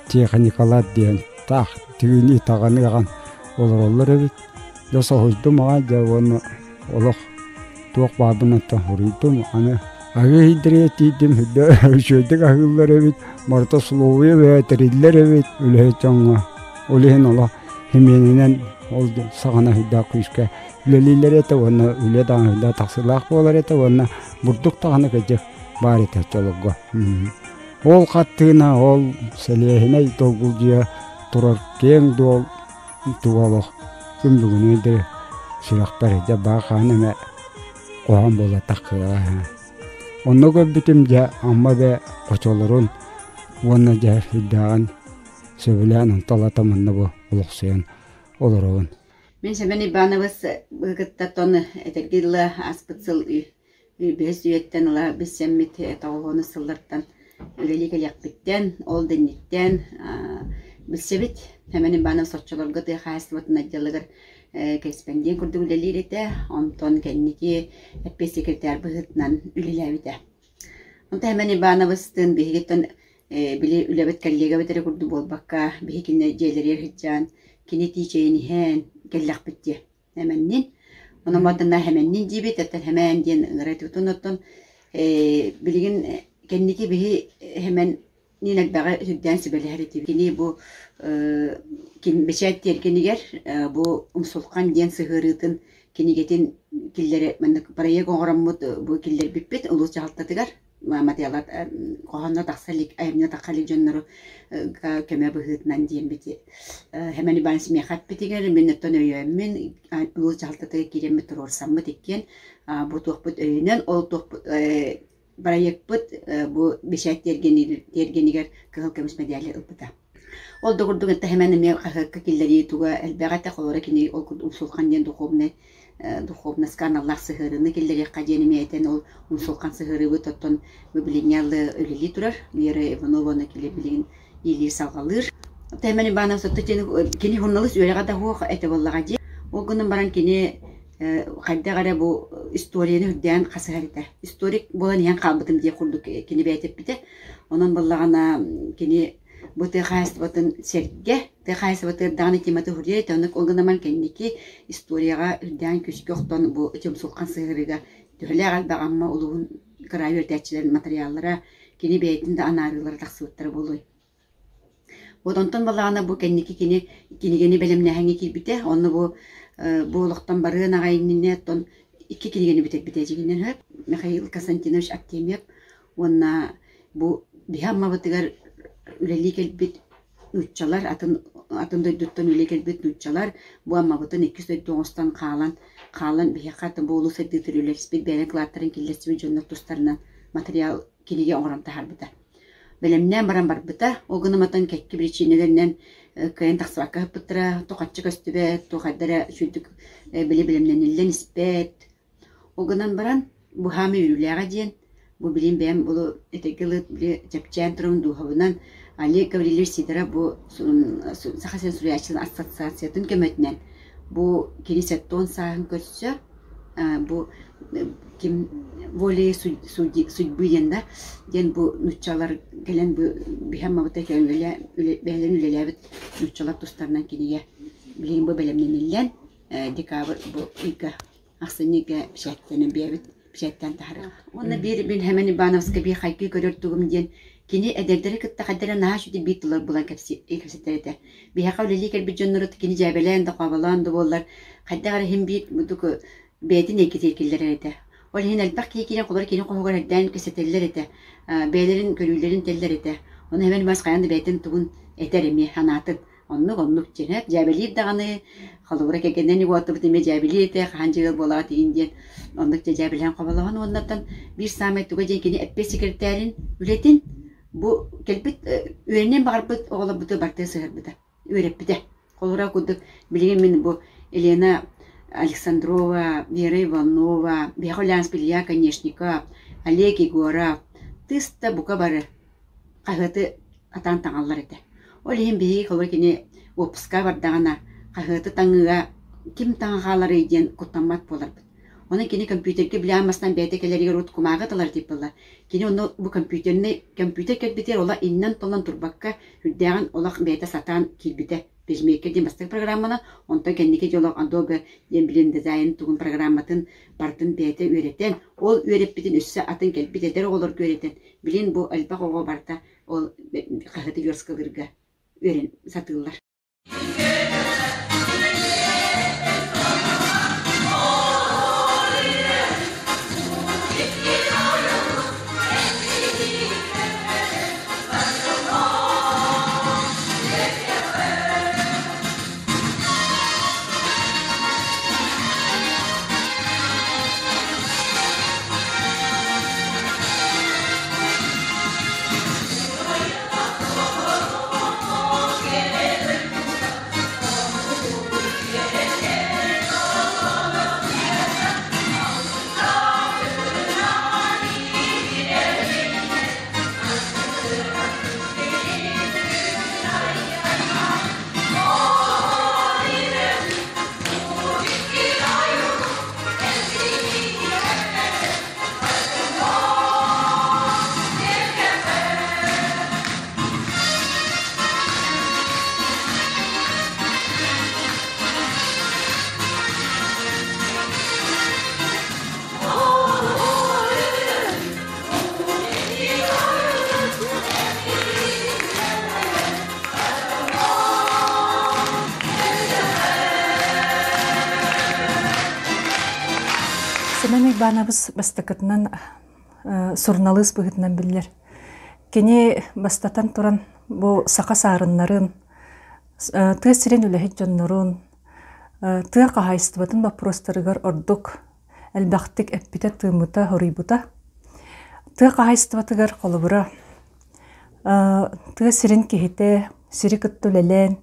техникалар диэн таах тыыны таҕаны аҕан олороллор эбит. Дьэ соһуйдум аҕай дьэ уонна олох туох баарбын оттон суруйдум аны аһыы иһийдэригэр тиийдим үчүгэйдик аһыыллар эбит барыта условия бэйэ тэриллэр эбит үлэһит дьоҥҥо ол иһин олох химиэнинэн ол саҕана ыйдаах күүскэ үлэлииллэр этэ уонна үлэ даҕаны ыйдаах тахсыылаах буолар этэ уонна бурдук даҕаны кырдьык баар этэ оччолорго ол хаттыына ол сэлиэһинэй долгулдьуйа турар киэҥ дуол туга олох күн бүгүнү да сүрэхпэр дьэ баа хаан эмэ куһаҕан буола таххыаҕа онно көрбүтүм дьэ Амма эбэ хочолорун уонна дьэ сүрдээҕин сөбүлээн онтон манна бу олохсуйан олоробун.
Мин Семен Иванович кытта тон этэргэ дылы ааспыт сыл Бэһис үйэттэн ыла билсэммит тоҕуһуону сыллартан үлэлии кэлиэхпиттэн, ол да инниттэн билсэбит. Сэмэн Иванов соччолорго тыа хаһаайыстыбатын отделыгар кэрэспэндиэн курдук үлэлиир этэ. Онтон кэнники эппиэт-секретарь быһыытынан үлэлээбитэ. Онтон Сэмэн Ивановичтыын биһигиттэн били үлэбит коллегабыт эрэ курдук буолбакка, биһи кинилэр дьиэлэригэр сылдьан, кини итии чэйин иһэн кэллэхпит дии. Эмэннин. Онон мантан хэмэннин диибит, оттон хэмээн диэн ыҥыра тутун оттон билигин кэнники биһи хэмэн нин элбэҕи сүрдээн сүбэлэһэр этибит. Кини бу бэчээт тиэргэнигэр бу Умсулхан диэн сыһыарыытын кинигэтин киллэри маннык проект оҥороммут бу киллэрбиппит улуус дьаһалтатыгар матыйалар хоһоонно тахса илик, айымньы тахса илик дьоннору көмө быһыытынан диэммит Хэмэн Иванович миэхэ эппитигэр мин оттон өйөөммүн улуус дьаһалтатыгар киирэммит туруорсаммыт иккиэн бу туохпут өйүнэн ол туохпут бырайыакпыт бу бэчээт тиэргэнигэр кыһыл көмүс мэдээли ылбыта. Ол да курдук это Хэмэн эмиэ хаһыакка киллэрии туга элбэх этэ, холобура кини ол курдук Умсулхан диэн духовный духовноска аналлаах сыһыарыыны киллэриэххэ диэн эмиэ этэн ол умсулхан сыһыарыыбыт оттон бу билиҥҥи алы үлэлии турар Вера Иванованы кили билигин иилиир салҕалыыр. Тайман Иванов сотто кини журналист үөрэҕэ да суох этэ буоллаҕа дии. Ол гынан баран кини хайдах эрэ бу историяны үрдээн хасыһар этэ. Историк буолан иһэн хаалбытым диэх курдук кини бэйэтэ эппитэ. Онон буоллаҕына кини Бу тыа хаһаайыстыбатын сэргэ, тыа хаһаайыстыбатыгар даҕаны темата уһуруйар этэ. Оннук ол гынан кэнники историяҕа үрдээн күүскэ охтон бу Чомсулхан сыһыарыыга төһөлөөх элбэх Амма улууһун кыраайы үөрэтээччилэрин матырыйааллара, кини бэйэтин да анаарыылара тахсыбыттара буолуой. Вот онтон балаҕана бу кэнники кини кинигэни бэлэмнээһиҥҥэ киирбитэ. Онно бу бу олохтон барыан аҕай иннинэ оттон икки кинигэни бүтэрбитэ дьиҥинэн сөп. Михаил Константинович Артемьев Уонна бу биһи Аммабытыгар үлэлии кэлбит нууччалар, атын атын дойдуттан үлэлии кэлбит нууччалар бу Аммабытын иккис дойду оҥостон хаалан хаалан биһиэхэ атын бу улуус сайдыытыгар үлэлэспит бэйэлэрин кылааттарын киллэрсибит дьоннор тустарынан материал кинигэ оҥорон таһаарбыта. Бэлэмнээн баран барбыта. Ол гынан баран кэккэ биричиинэлэринэн кыайан тахсыбакка ыһыппыттара. Туох көстүбэт, туох эрдэ эрэ үчүгдүк били бэлэмнэниллэн испэт. Ол гынан баран, быһаам үөрүүлээҕэ диэн, Бу билим бэйэм булу этэргэ дылы били чэпчээн турабын дууһабынан Олег Гаврильевич Сидоров бу Саха сирин суруйааччыларын ассоциациятын көмөтүнэн бу кини 70 сааһын көрсө бу ким волей судьбы диэн да диэн бу нуччалар кэлэн бу биһи Аммабыта кэлэн бэйэлэрин үлэлээбит нуччалар тустарынан кинигэ билигин бу бэлэмнэниллэн декабрь бу ыйга ахсынньыга бэчээттэнэн биэбит бэчээттээн таһаарыахпыт. Уонна биир мин Хэмэн Ивановска биир хайгыы көрөр тугум диэн кини эдэрдэри кытта хайдах эрэ наһаа үчүгэй биир тылы булан кэпсэтэр этэ. Биһиэхэ үлэлии кэлбит дьоннору кини дьээбэлээн да хооболоон да буоллар хайдах эрэ иһин биир курдук бэйэтин эйгэтигэр киллэрэр этэ. Ол иһин элбэх киһи киирэн холобур кини хоһугар эрдээн кэпсэтэллэр этэ, бэйэлэрин көрүүлэрин этэллэр этэ. Ону Хэмэн Иванович хайаан да бэйэтин тугун этэр эмиэ санаатын. Оннук-оннук дьиҥэр дьээбэлиир даҕаны, холобура кэргэнинэн уоттубут эмиэ дьээбэлиир этэ, хаһан дьиэ ыал буолаҕыт игин диэн оннук дьэ дьээбэлэһэн хоболоһон уоннаттан биир саамай туга диэн кини эппиэт сэкирэтээрин үлэтин бу кэлбит үөрэниэн баҕарбыт оҕолорбутугар барытыгар сыһыарбыта, үөрэппитэ. Холобура курдук билигин мин бу Елена Александрова, Вера Иванова, биһиэхэ үлэлээн Илья Оконешников, Олег Егоров, тыс да бука бары хаһыаты атаан таҥаллар этэ. Ол иһин биһиги холобур кини уоппуска бардаҕына хаһыаты таҥыыга ким таҥа хааларый диэн куттаммат буоларбыт. Онон кини компьютерга били аан бастаан бэйэтэ кэлэригэр урут кумааҕы талар диир буолла. Кини онно бу компьютернай компьютер кэлбитигэр олох иннэн-толлон турбакка үрдээҕин олох бэйэтэ сатаан киирбитэ. PageMaker диэн бастакы программанан, онтон кэнники дьолох Adobe диэн билин дизайн тугун программатын барытын бэйэтэ үөрэтэн, ол үөрэппитин өссө атын кэлбит эдэр оҕолорго үөрэтэн, билин бу элбэх оҕо барыта ол хаһыаты версткалыырга үөрэн сатыыллар.
Сэмэн Уйбаанабыс бастакытынан суруналыыс быһыытынан биллэр. Кини бастатан туран бу саха саарыннарын, тыа сирин үлэһит дьоннорун, тыа хаһаайыстыбатын боппуруостарыгар ордук элбэхтик эппитэ-тыыммыта, хоруйбута. Тыа хаһаайыстыбатыгар холобура тыа сирин киһитэ сири кытта үлэлээн,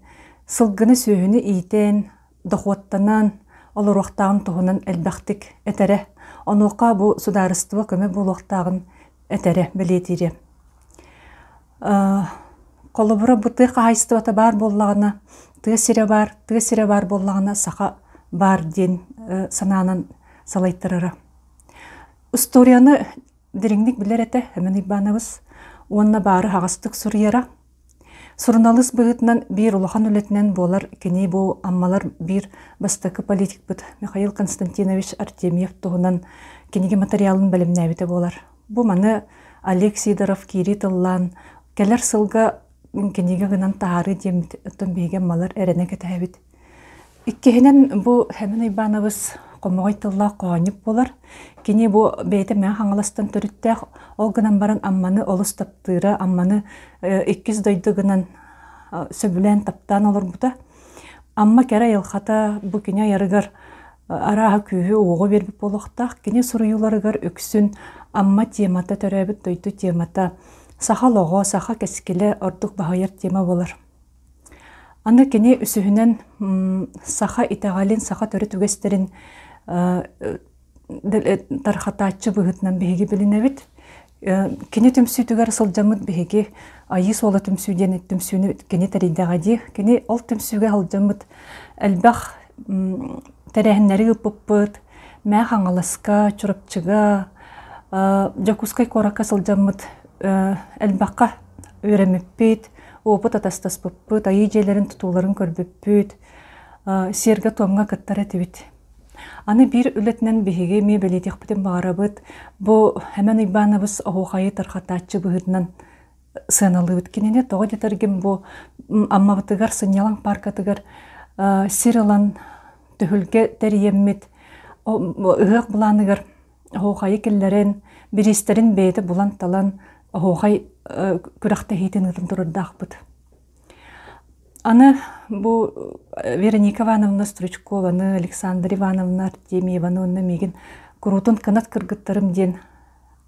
сылгыны-сүөһүнү иитэн, дохуоттанан олоруохтааҕын туһунан элбэхтик этэрэ. Онуоха бу судаарыстыба көмө буолуохтааҕын этэрэ, бэлиэтиирэ. Холобура, бу тыа хаһаайыстыбата баар буоллаҕына, тыа сирэ баар, тыа сирэ баар буоллаҕына саха баар диэн санаанан салайтарара. Устуоруйаны дириҥник билэр этэ Семен Иванович уонна баары аһаҕастык суруйара. Суруналыыс быһыытынан биир улахан үлэтинэн буолар кини бу Аммалар биир бастакы политикпыт Михаил Константинович Артемьев туһунан кинигэ материалын бэлэмнээбитэ буолар. Бу маны Олег Сидоров киирии тыллаан кэлэр сылга кинигэ гынан таһаарыы диэммит оттон биһиги Аммалар эрэнэ кэтэһэбит. Иккиһинэн бу Хэмин Уйбаанабыс хомоҕой тыллаах хоһоонньук буолар. Кини бу бэйэтэ Мэҥэ Хаҥаластан төрүттээх, ол гынан баран Амманы олус таптыыра, Амманы иккис дойду гынан сөбүлээн таптаан олорбута. Амма кэрэ айылҕата бу кини айарыгар арааһа күүһү-уоҕу биэрбит буолуохтаах. Кини суруйууларыгар үксүн Амма темата, төрөөбүт дойду темата, саха олоҕо, саха кэскилэ ордук баһыйар тема буолар. Аны кини үсүһүнэн саха итэҕэлин, саха төрүт үгэстэрин тархатааччы быһыытынан биһиги билинэбит. Кини түмсүүтүгэр сылдьаммыт биһиги Айыы суола түмсүү диэн түмсүүнү кини тэрийдэҕэ дии. Кини ол түмсүүгэ сылдьаммыт элбэх тэрээһиннэри ыыппыппыт. Мээ Хаҥаласка, Чурапчыга, Дьокуускай куоракка сылдьаммыт элбэххэ үөрэммиппит, опыт атастаспыппыт, айыы дьиэлэрин тутууларын көрбүппүт, сиэргэ-туомҥа кыттар этибит. Аны биир үлэтинэн биһиги эмиэ бэлиэтиэхпитин баҕарабыт. Бу Эмэн Уйбаанабыс оһуохайы тарҕатааччы быһыытынан сыаналыыбыт кинини. Тоҕо диэтэргин бу Аммабытыгар сынньалаҥ пааркатыгар сир ылан түһүлгэ тэрийэммит ыһыах былааныгар оһуохайы киллэрэн, бириистэрин бэйэтэ булан-талан оһуохай күрэхтэһиитин ыытан турардаахпыт. Аны бу Вероника Ивановна Стручкованы, Александра Ивановна Артемьеваны уонна миигин куруутун кынат кыргыттарым диэн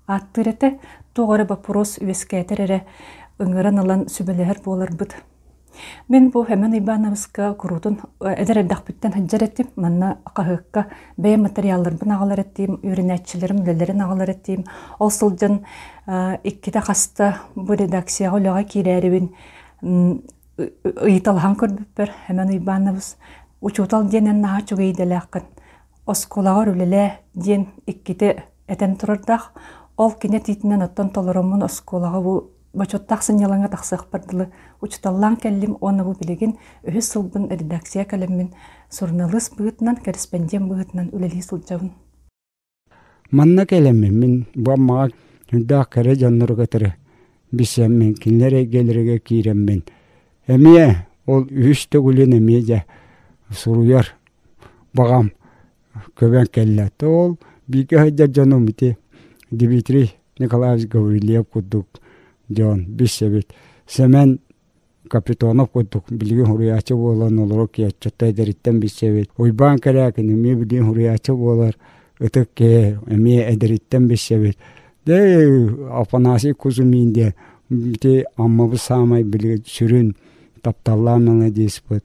ааттыыр этэ. Туох эрэ боппуруос үөскээтэр эрэ ыҥыран ылан сүбэлэһэр буоларбыт. Мин бу Семен Ивановичка куруутун эдэр эрдэхпиттэн сылдьар этим. Манна хаһыакка бэйэм материалларбын аҕалар этим, үөрэнээччилэрим үлэлэрин аҕалар этим. Ол сылдьан иккитэ хаста бу редакцияҕа үлэҕэ киирээрибин ыйыталаһан көрбүппэр Семен Иванович учуутал диэн эн наһаа үчүгэй идэлээххин, оскуолаҕар үлэлээ диэн иккитэ этэн турардаах. Ол кини этиитинэн оттон толороммун оскуолаҕа бу бочуоттаах сынньалаҥҥа тахсыахпар дылы учууталлаан кэллим уонна бу билигин үһүс сылбын редакция кэлэммин суруналыыс быһыытынан, кэрэспэндиэн быһыытынан үлэлии сылдьабын.
Манна кэлэммин мин бу Аммаҕа сүрдээх кэрэ дьоннору кытары билсэммин, кинилэр эйгэлэригэр киирэммин эмиэ ол үһүс төгүлүн эмиэ дьэ суруйар баҕам көбөн кэллэ. То ол бииргэ сылдьар дьонум ити Дмитрий Николаевич Гаврильев курдук дьон билсэбит. Сэмэн Капитонов курдук билигин суруйааччы буолан олорор киһи эдэриттэн билсэбит. Уйбаан Кэрээкин эмиэ билигин суруйааччы буолар ытык киһи эмиэ эдэриттэн билсэбит. Дэ Афанасий Кузьмин диэн ити Аммабыт саамай билигин сүрүн тапталлаах мелодиспыт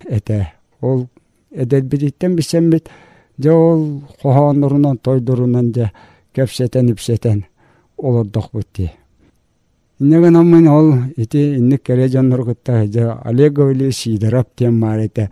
этэ. Ол эдэрбититтэн билсэммит дьэ ол хоһооннорунан тойдорунан дьэ кэпсэтэн-ипсэтэн олордохпут дии. Инньэ гынаммын ол ити инник кэрэ дьоннору кытта дьэ Олег Гаврильевич Сидоров диэн баар этэ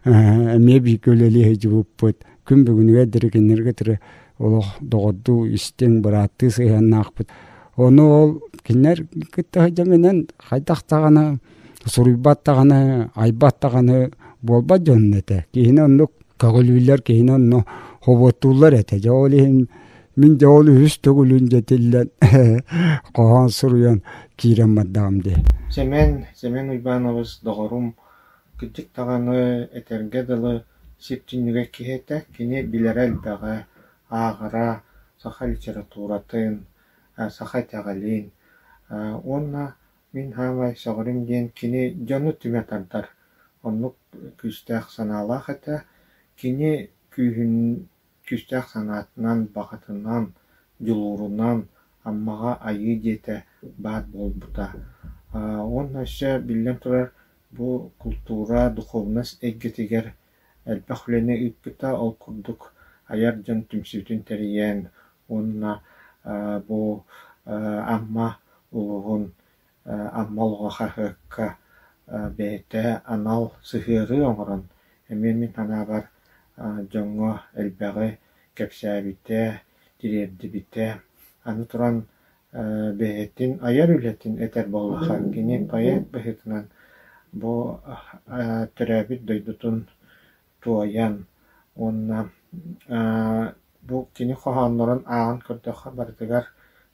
эмиэ бииргэ үлэлии сылдьыбыппыт. Күн бүгүнүгэр диэри кинилэргэ кытары олох доҕордуу истиҥ бырааттыы сыһыаннаахпыт. Ону ол кинилэр кытта сылдьаммынан хайдах даҕаны суруйбат даҕаны, айбат даҕаны буолбат дьон этэ. Киһини оннук көҕүлүүллэр, киһини онно хобуоттууллар этэ. Дьэ ол иһин мин дьэ ол үһүс төгүлүн дьэтиллэн хоһоон суруйан киирэн бардаҕым дии.
Сэмэн, Сэмэн Уйбаанабыс доҕорум, кырдьык даҕаны этэргэ дылы сир түннүгэ киһи этэ. Кини билэрэ элбэҕэ, ааҕара, саха литературатын, саха итэҕэлин уонна Мин саамай сөҕөрүм диэн кини дьону түмэ тардар, оннук күүстээх санаалаах этэ. Кини күүһүн күүстээх санаатынан, баҕатынан, дьулуурунан Аммаҕа Айыы диэтэ баар буолбута. Уонна өссө биллэн турар бу култуура, духовность эйгэтигэр элбэх үлэни ыыппыта. Ол курдук айар дьон түмсүүтүн тэрийэн уонна бу Амма улууһун Амма олоҕо хаһыакка бэйэтэ анал сыһыарыы оҥорон, эмиэ мин санаабар дьоҥҥо элбэҕи кэпсээбитэ, тириэрдибитэ. Аны туран бэйэтин айар үлэтин этэр буоллахха, кини поэт быһыытынан бу төрөөбүт дойдутун туойан уонна бу кини хоһооннорун ааҕан көрдөххө барытыгар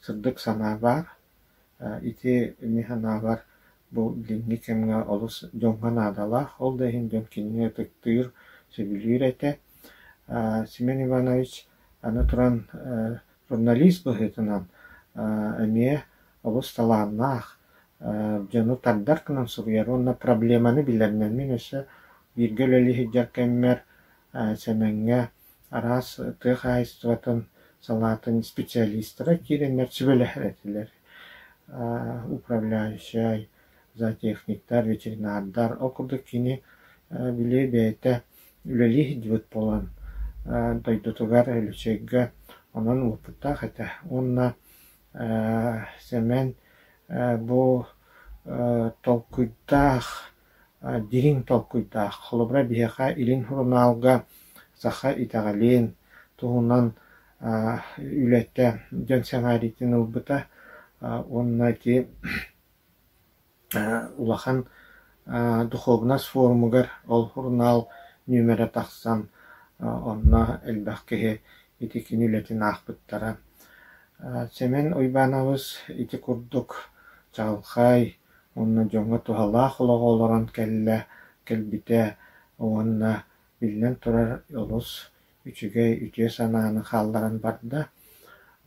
сырдык санаа баар. Ити мин санаабар бу билиҥҥи кэмҥэ олус дьоҥҥо наадалаах, ол да иһин дьон кинини ытыктыыр, сөбүлүүр этэ. Семен Иванович аны туран журналист быһыытынан эмиэ олус талааннаах, дьону тардар гынан суруйар уонна проблеманы билэринэн мин өссө бииргэ үлэлии сылдьар кэммэр Сэмэҥҥэ араас тыа хаһаайыстыбатын салаатын специалистара киирэннэр сүбэлэһэр этилэр. Управляющай, зоотехниктар, ветеринардар. Ол курдук кини били бэйэтэ үлэлии сылдьыбыт буолан дойдутугар Өлөчөйгө онон уопуттаах этэ. Уонна Сэмэн бу толкуйдаах, дириҥ толкуйдаах. Холобура, биһиэхэ Илин сурунаалга саха итэҕэлин туһунан үлэтэ дьон сэҥээриитин ылбыта уонна ити улахан духуобунас форумугар ол сурунаал нүөмэрэ тахсан, онно элбэх киһи ити кини үлэтин аахпыттара. Сэмэн Уйбаанабыс ити курдук чаҕылхай уонна дьоҥҥо туһалаах олоҕу олорон кэллэ, кэлбитэ уонна биллэн турар олус үчүгэй, үтүө санааны хаалларан барда.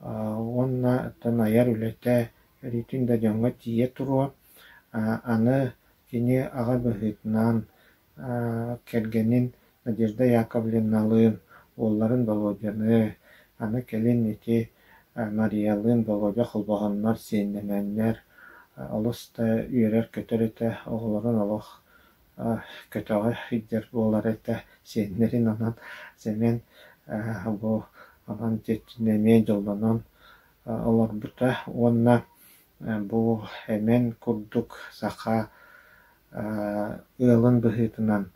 Уонна оттон айар үлэтэ өрүүтүн да дьоҥҥо тиийэ туруо. Аны кини аҕа быһыытынан кэргэнин Надежда Яковлевналыын, уолларын Володяны, аны кэлин ити Мариялыын Володя холбоһоннор, сиэннэнэннэр олус да үөрэр-көтөр этэ, оҕолорун олох көтөҕө сылдьар буолар этэ, сиэннэрин онон Сэмэн бу онон дьиэтин эмиэ дьоллонон олорбута уонна бу Эмэн курдук саха ыалын быһыытынан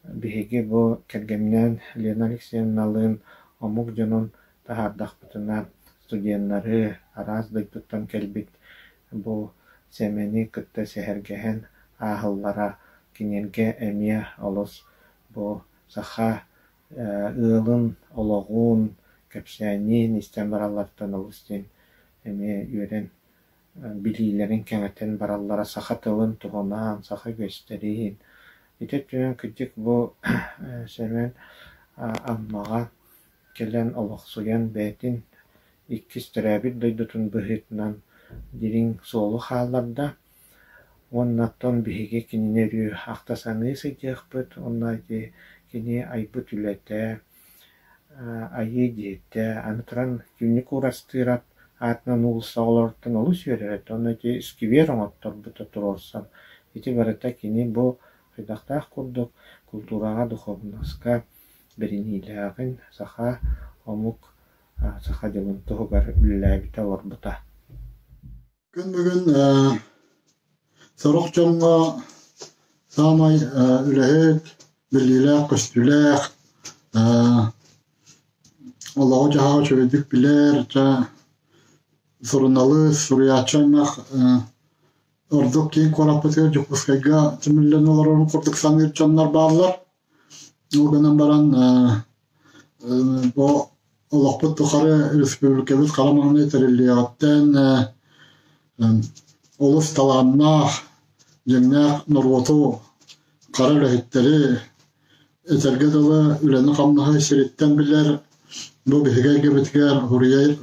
биһиги бу кэргэмнээн Лена Алексеевналыын омук дьонун таһаардахпытына студеннары араас дойдуттан кэлбит бу Сэмэни кытта сэһэргэһэн ааһаллара кинилэргэ эмиэ олус бу саха ыалын олоҕун, кэпсээнин истэн бараллартан олус диэн эмиэ үөрэн билиилэрин кэҥэтэн бараллара саха тылын туһунан, саха үгэстэрин. Ити өттүнэн кырдьык бу Сэмэн Аммаҕа кэлэн олохсуйан бэйэтин иккис төрөөбүт дойдутун быһыытынан дириҥ суолу хаалларда уонна оттон биһиги кинини өрүү ахта саныы сылдьыахпыт уонна ити кини айбыт үлэтэ, айыы дьиэтэ, аны туран Күннүк Уурастыырап аатынан уулусса оҕолоруттан олус үөрэр этэ уонна ити сквер оҥотторбута туруорсан ити барыта кини бу хайдахтаах курдук култуураҕа, духуобунаска бэриниилээҕин саха омук саха дьонун туһугар үлэлээбитэ олорбута.
Күн бүгүн сорох дьоҥҥо саамай үлэһит, биллиилээх-көстүүлээх, олоҕу-дьаһаҕы үчүгэйдик билэр, дьэ суруналыыс, суруйааччы аймах ордук киин куораппытыгар Дьокуускайга түмүллэн олорорун курдук саныыр дьоннор бааллар. Ол гынан баран бу олохпут тухары республикабыт хара маҥнай тэриллиэҕиттэн олус талааннаах, дьиҥнээх норуоту, хара үлэһиттэри, этэргэ дылы, үлэни-хамнаһы сириттэн билэр, бу биһиги эйгэбитигэр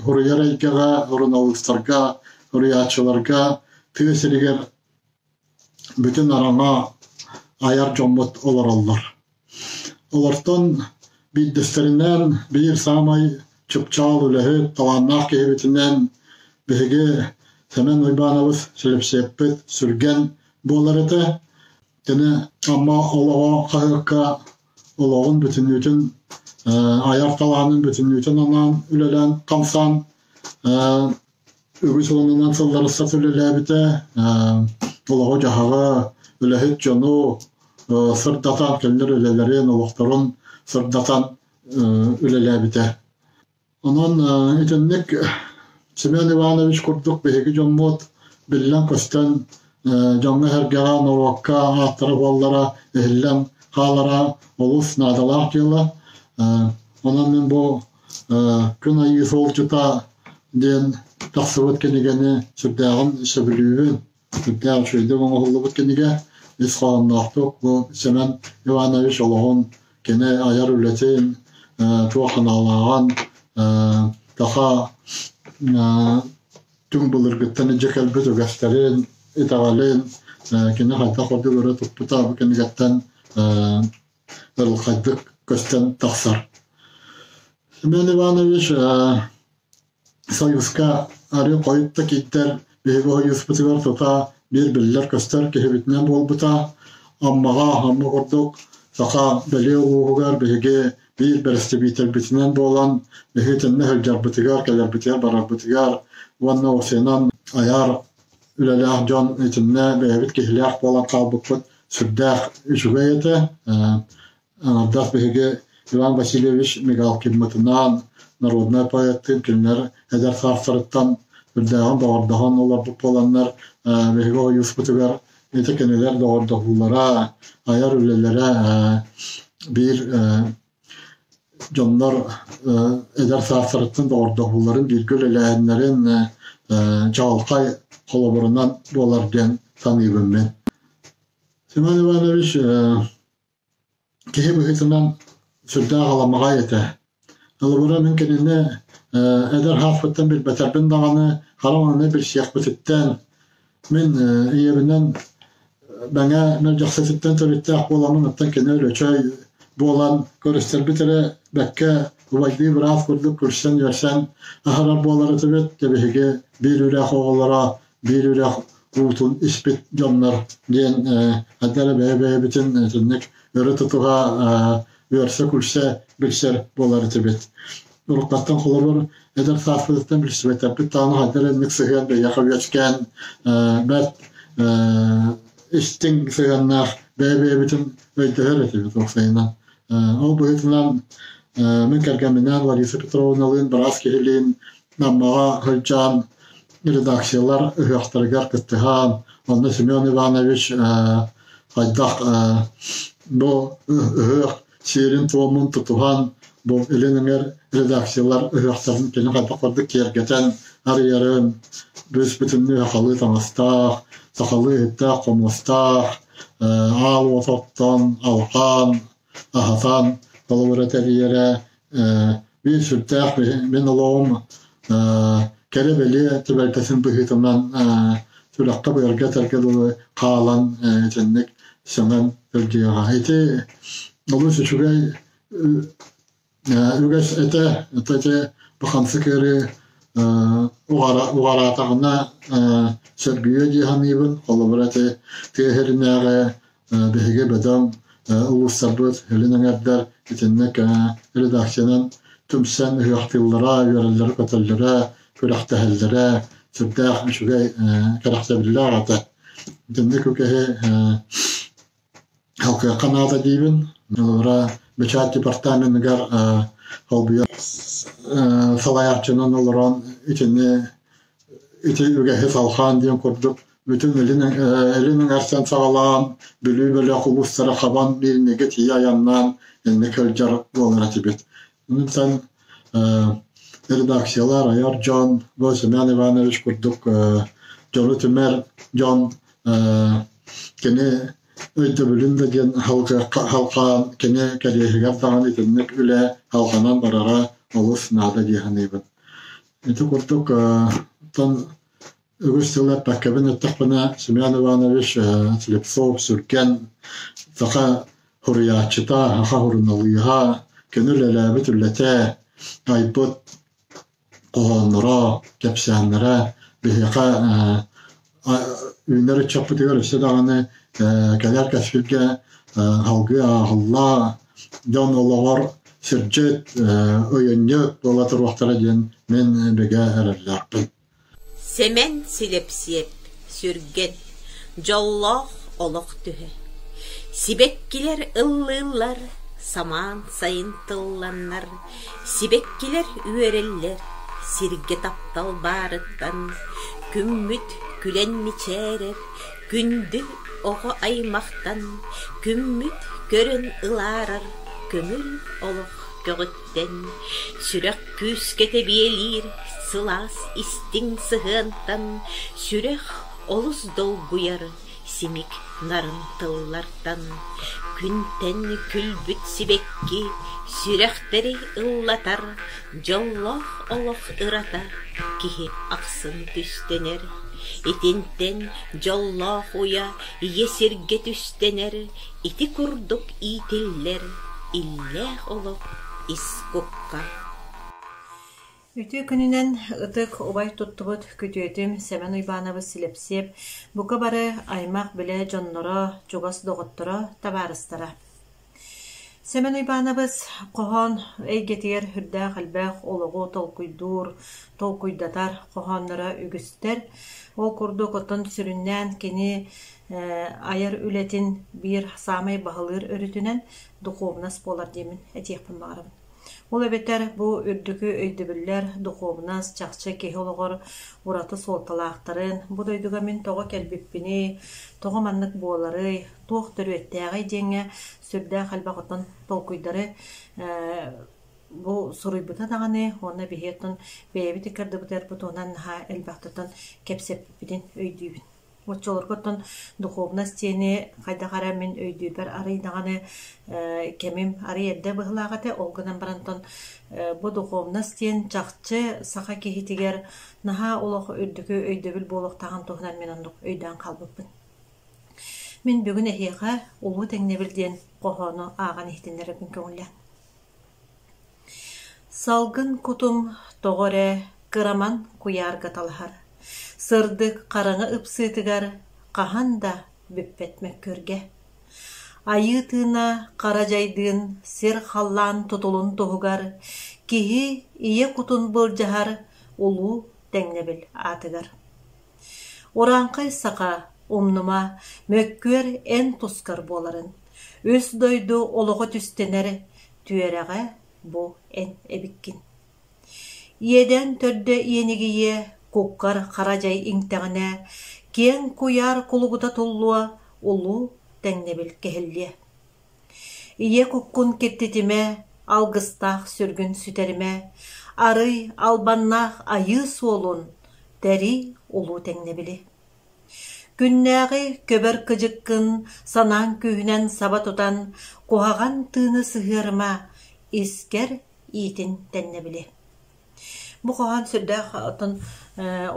суруйар эйгэҕэ, суруналыыстарга, суруйааччыларга тыа сиригэр бүтүн араҥа айар дьоммут олороллор. Олортон биирдэстэринэн биир саамай чыпчаал үлэһит, талааннаах киһибитинэн биһиги Сэмэн Уйбаанабыс Силипсиэппит Сүргэн буолар этэ. Кини Амма олоҕо хаһыакка олоҕун бүтүннүүтүн айар талаанын бүтүннүүтүн анаан үлэлээн хамсаан үгүс уонунан сылларыссат үлэлээбитэ, олоҕу-дьаһаҕы, үлэһит дьону сырдатан, кинилэр үлэлэрин, олохторун сырдатан үлэлээбитэ. Онон итинник Семен Иванович курдук биһиги дьоммут биллэн-көстөн дьоҥҥо-сэргэҕэ, норуокка ааттара-суоллара иһиллэн хаалара олус наадалаах дьыала. Онон мин бу Күн Айыы суолдьута диэн тахсыбыт кинигэни сүрдээҕин сөбүлүүбүн. Сүрдээх үчүгэйдик оҥоһуллубут кинигэ. Ис хоһоонноохтук бу Семен Иванович олоҕун, кини айар үлэтин, туох санаалааҕын, саха түҥ былыргыттан илдьэ кэлбит үгэстэрин, итэҕэлин кини хайдах курдук өрө туппута бу кинигэттэн ырылхайдык көстөн тахсар. Семен Иванович Союзка арыы хойут да киирдэр биһиги Союзпутугар тута биир биллэр-көстөр киһибитинэн буолбута. Аммаҕа Амма курдук саха бэлиэ улууһугар биһиги биир бэрэстэбиитэлбитинэн буолан биһиги итиннэ сылдьарбытыгар, кэлэрбитигэр, барарбытыгар уонна уопсайынан айар үлэлээх дьон итиннэ бэйэбит киһилээх буолан хаалбыппыт сүрдээх үчүгэй этэ. Аҥардас биһиги Иван Васильевич Мигалкиммытынаан народнай поэттыын кинилэр эдэр саастарыттан үрдээҕин доҕордоһон олорбут буоланнар биһиги ойууспутугар ити кинилэр доҕордоһуулара, айар үлэлэрэ биир дьоннор эдэр саастарыттан доҕордоһууларын, бииргэ үлэлээһиннэрин чаҕылхай холобурунан буолар диэн саныыбын мин. Семен Иванович киһи быһыытынан сүрдээх аламаҕай этэ. Холобура мин кинини эдэр сааспыттан билбэтэрбин даҕаны хара маҥнай билсиэхпититтэн мин ийэбинэн Мэҥэ Мэлдьэхсититтэн төрүттээх буоламмын оттон кини Өлөчөй буолан көрүстэрбит эрэ бэккэ убайдыы быраас курдук күлсэн-үөрсэн аһарар буолар этибит. Дьэ биһиги биир үрэх оҕолоро биир үрэх уутун испит дьоннор диэн хайда эрэ бэйэ-бэйэбитин итинник өрө тутуһа үөрсэ-күлсэ билсэр буолар этибит. Уруккаттан холобур эдэр сааспытыттан билсибэтэрбит даҕаны хайда эрэ инник сыһыан бэйиэхэ үөскээн бэрт истиҥ сыһыаннаах бэйэ-бэйэбитин өйдөһөр этибит уопсайынан. Ол быһыытынан мин кэргэмминээн Лариса Петровналыын быраас киһилиин Наммаҕа сылдьан редакциялар ыһыахтарыгар кыттыһан, онно Семен Иванович хайдах бу ыһыах сиэрин-туомун тутуһан, бу Илин эҥэр редакциялар ыһыахтарын кини хайдах курдук киэргэтэн арыйарын, бүүс-бүтүннүү сахалыы таҥастаах, сахалыы иһиттээх-хомуостаах, аал уот оттон, алҕаан, аһатан холобура тэрийэрэ биир сүрдээх мин олоҕум кэрэ-бэлиэ түбэлтэтин быһыытынан сүрэххэ-быарга этэргэ дылы хаалан итинник сөҥөн сылдьыаҕа. Ити олус үчүгэй үгэс этэ. Ити бу хамсык ыарыы уҕараатаҕына сөргүйүө дии саныыбын. Холобура ити тыа сиринээҕи биһиги бөдөҥ улуустарбыт илин эҥэрдэр итинник редакциянан түмсэн ыһыахтыыллара, үөрэллэрэ-көтөллөрө, күрэхтэһэллэрэ сүрдээх үчүгэй кэрэхсэбиллээх этэ. Итинник үгэһи халкыахха наада диибин. Холобура, бэчээт департаменыгар холбуйа салайааччынан олорон итини ити үгэһи салҕаан диэн курдук бүтүн илин илин эҥэртэн саҕалаан Бүлүү бөлөх улуустара хабан Мииринэйгэ тиийэ айаннаан инник сылдьар буолар этибит. Онтон редакциялар, айар дьон, бу Семен Иванович курдук дьону түмэр дьон кини өйдөбүлүн да диэн халҕаан кини кэриэһигэр даҕаны итинник үлэ халҕанан барара олус наада дии саныыбын. Ити курдук оттон үгүс тыл эппэккэбин эттэхпинэ Семен Иванович Слепцов Сүргэн саха суруйааччыта, саха суруналыыһа, кини үлэлээбит үлэтэ, айбыт хоһоонноро, кэпсээннэрэ биһиэхэ үүнэр ыччаппытыгар өссө даҕаны кэлэр кэскилгэ салгыы ааҕылла, дьон олоҕор сирдьит, ыйынньык буола туруохтара диэн мин бигэ эрэллээхпин.
Сэмэн Силэпсиэп Сүргэн Дьоллоох олох түһэ Сибэккилэр ыллыыллар, самаан сайын тылланнар, Сибэккилэр үөрэллэр, сиргэ таптал баарыттан, Күммүт күлэн мичээрэр, күндү оҕо аймахтан, Күммүт көрөн ылаарар көҥүл олох көҕүттэн, Сүрэх күүскэ тэбиэлиир сылаас истиҥ сыһыантан, Сүрэх олус долгуйар симик нарын тыллартан күнтэн күлбүт сибэкки сүрэхтэри ыллатар дьоллоох олох ырата киһи ахсын түстэнэр итинтэн дьоллоох уйа ийэ сиргэ түстэнэр ити курдук иитиллэр иллээх олох ис кукка
Үтүө күнүнэн ытык убай туттубут күтүөтүм Сэмэн Уйбаанабыс Силэпсиэп бука бары аймах-билэ дьонноро, чугас доҕотторо, табаарыстара. Сэмэн Уйбаанабыс хоһоон эйгэтигэр сүрдээх элбэх олоҕу толкуйдуур, толкуйдатар хоһоонноро үгүстэр. Ол курдук оттон сүрүннээн кини айар үлэтин биир саамай баһылыыр өрүтүнэн духуобунас буолар диэммин этиэхпин баҕарабын. Ол эбэтэр бу үрдүкү өйдөбүллэр духуобунас чахчы киһи олоҕор ураты суолталаахтарын, бу дойдуга мин тоҕо кэлбиппиний, тоҕо маннык буоларый, туох төрүөттээҕий диэҥҥэ сүрдээх элбэх оттон толкуйдары бу суруйбута даҕаны уонна биһи оттон бэйэбит иккардыбытыгар бу туһунан наһаа элбэхтэ кэпсэппиппитин өйдүүбүн. Оччолорго оттон духовность диэни хайдах эрэ мин өйдүүрбэр арый даҕаны кэмим арый эрдэ быһыылаах этэ. Ол гынан баран оттон бу духовность диэн чахчы саха киһитигэр наһаа олох үрдүкү өйдөбүл буолуохтааҕын туһунан мин оннук өйдөөн хаалбыппын. Мин бүгүн эһиэхэ Улуу тэҥнэбил диэн хоһоону ааҕан иһитиннэрэрбин көҥүллээҥ. Салгын кутум тоҕо эрэ кыраман куйаарга талаһар, сырдык хараҥа ыпсыытыгар хаһан да бүппэт мөккүөргэ. Айыы тыына хара дьайдыын сир-халлаан тутулун туһугар киһи ийэ кутун былдьаһар улуу тэҥнэбил аатыгар. Урааҥхай саха, умнума, мөккүөр эн тускар буоларын. Үс дойду олоҕо түстэнэр түөрэҕэ бу эн эбиккин. Иэдээн төрдө иэнигийиэ, куккар хара дьай иҥтэҕинэ, киэҥ куйаар кулугута туллуо, улуу тэҥнэбил кэһиллиэ. Ийэ куккун киртитимэ, алгыстаах сүргүн сүтэримэ, арый албаннаах айыы суолун тэрий улуу тэҥнэбили. Күннээҕи көбөр кыдьыккын санааҥ күүһүнэн саба тутан, куһаҕан тыыны сыһыарыма, искэр иитин тэннэбили. Бу хоһоон сүрдээх оттон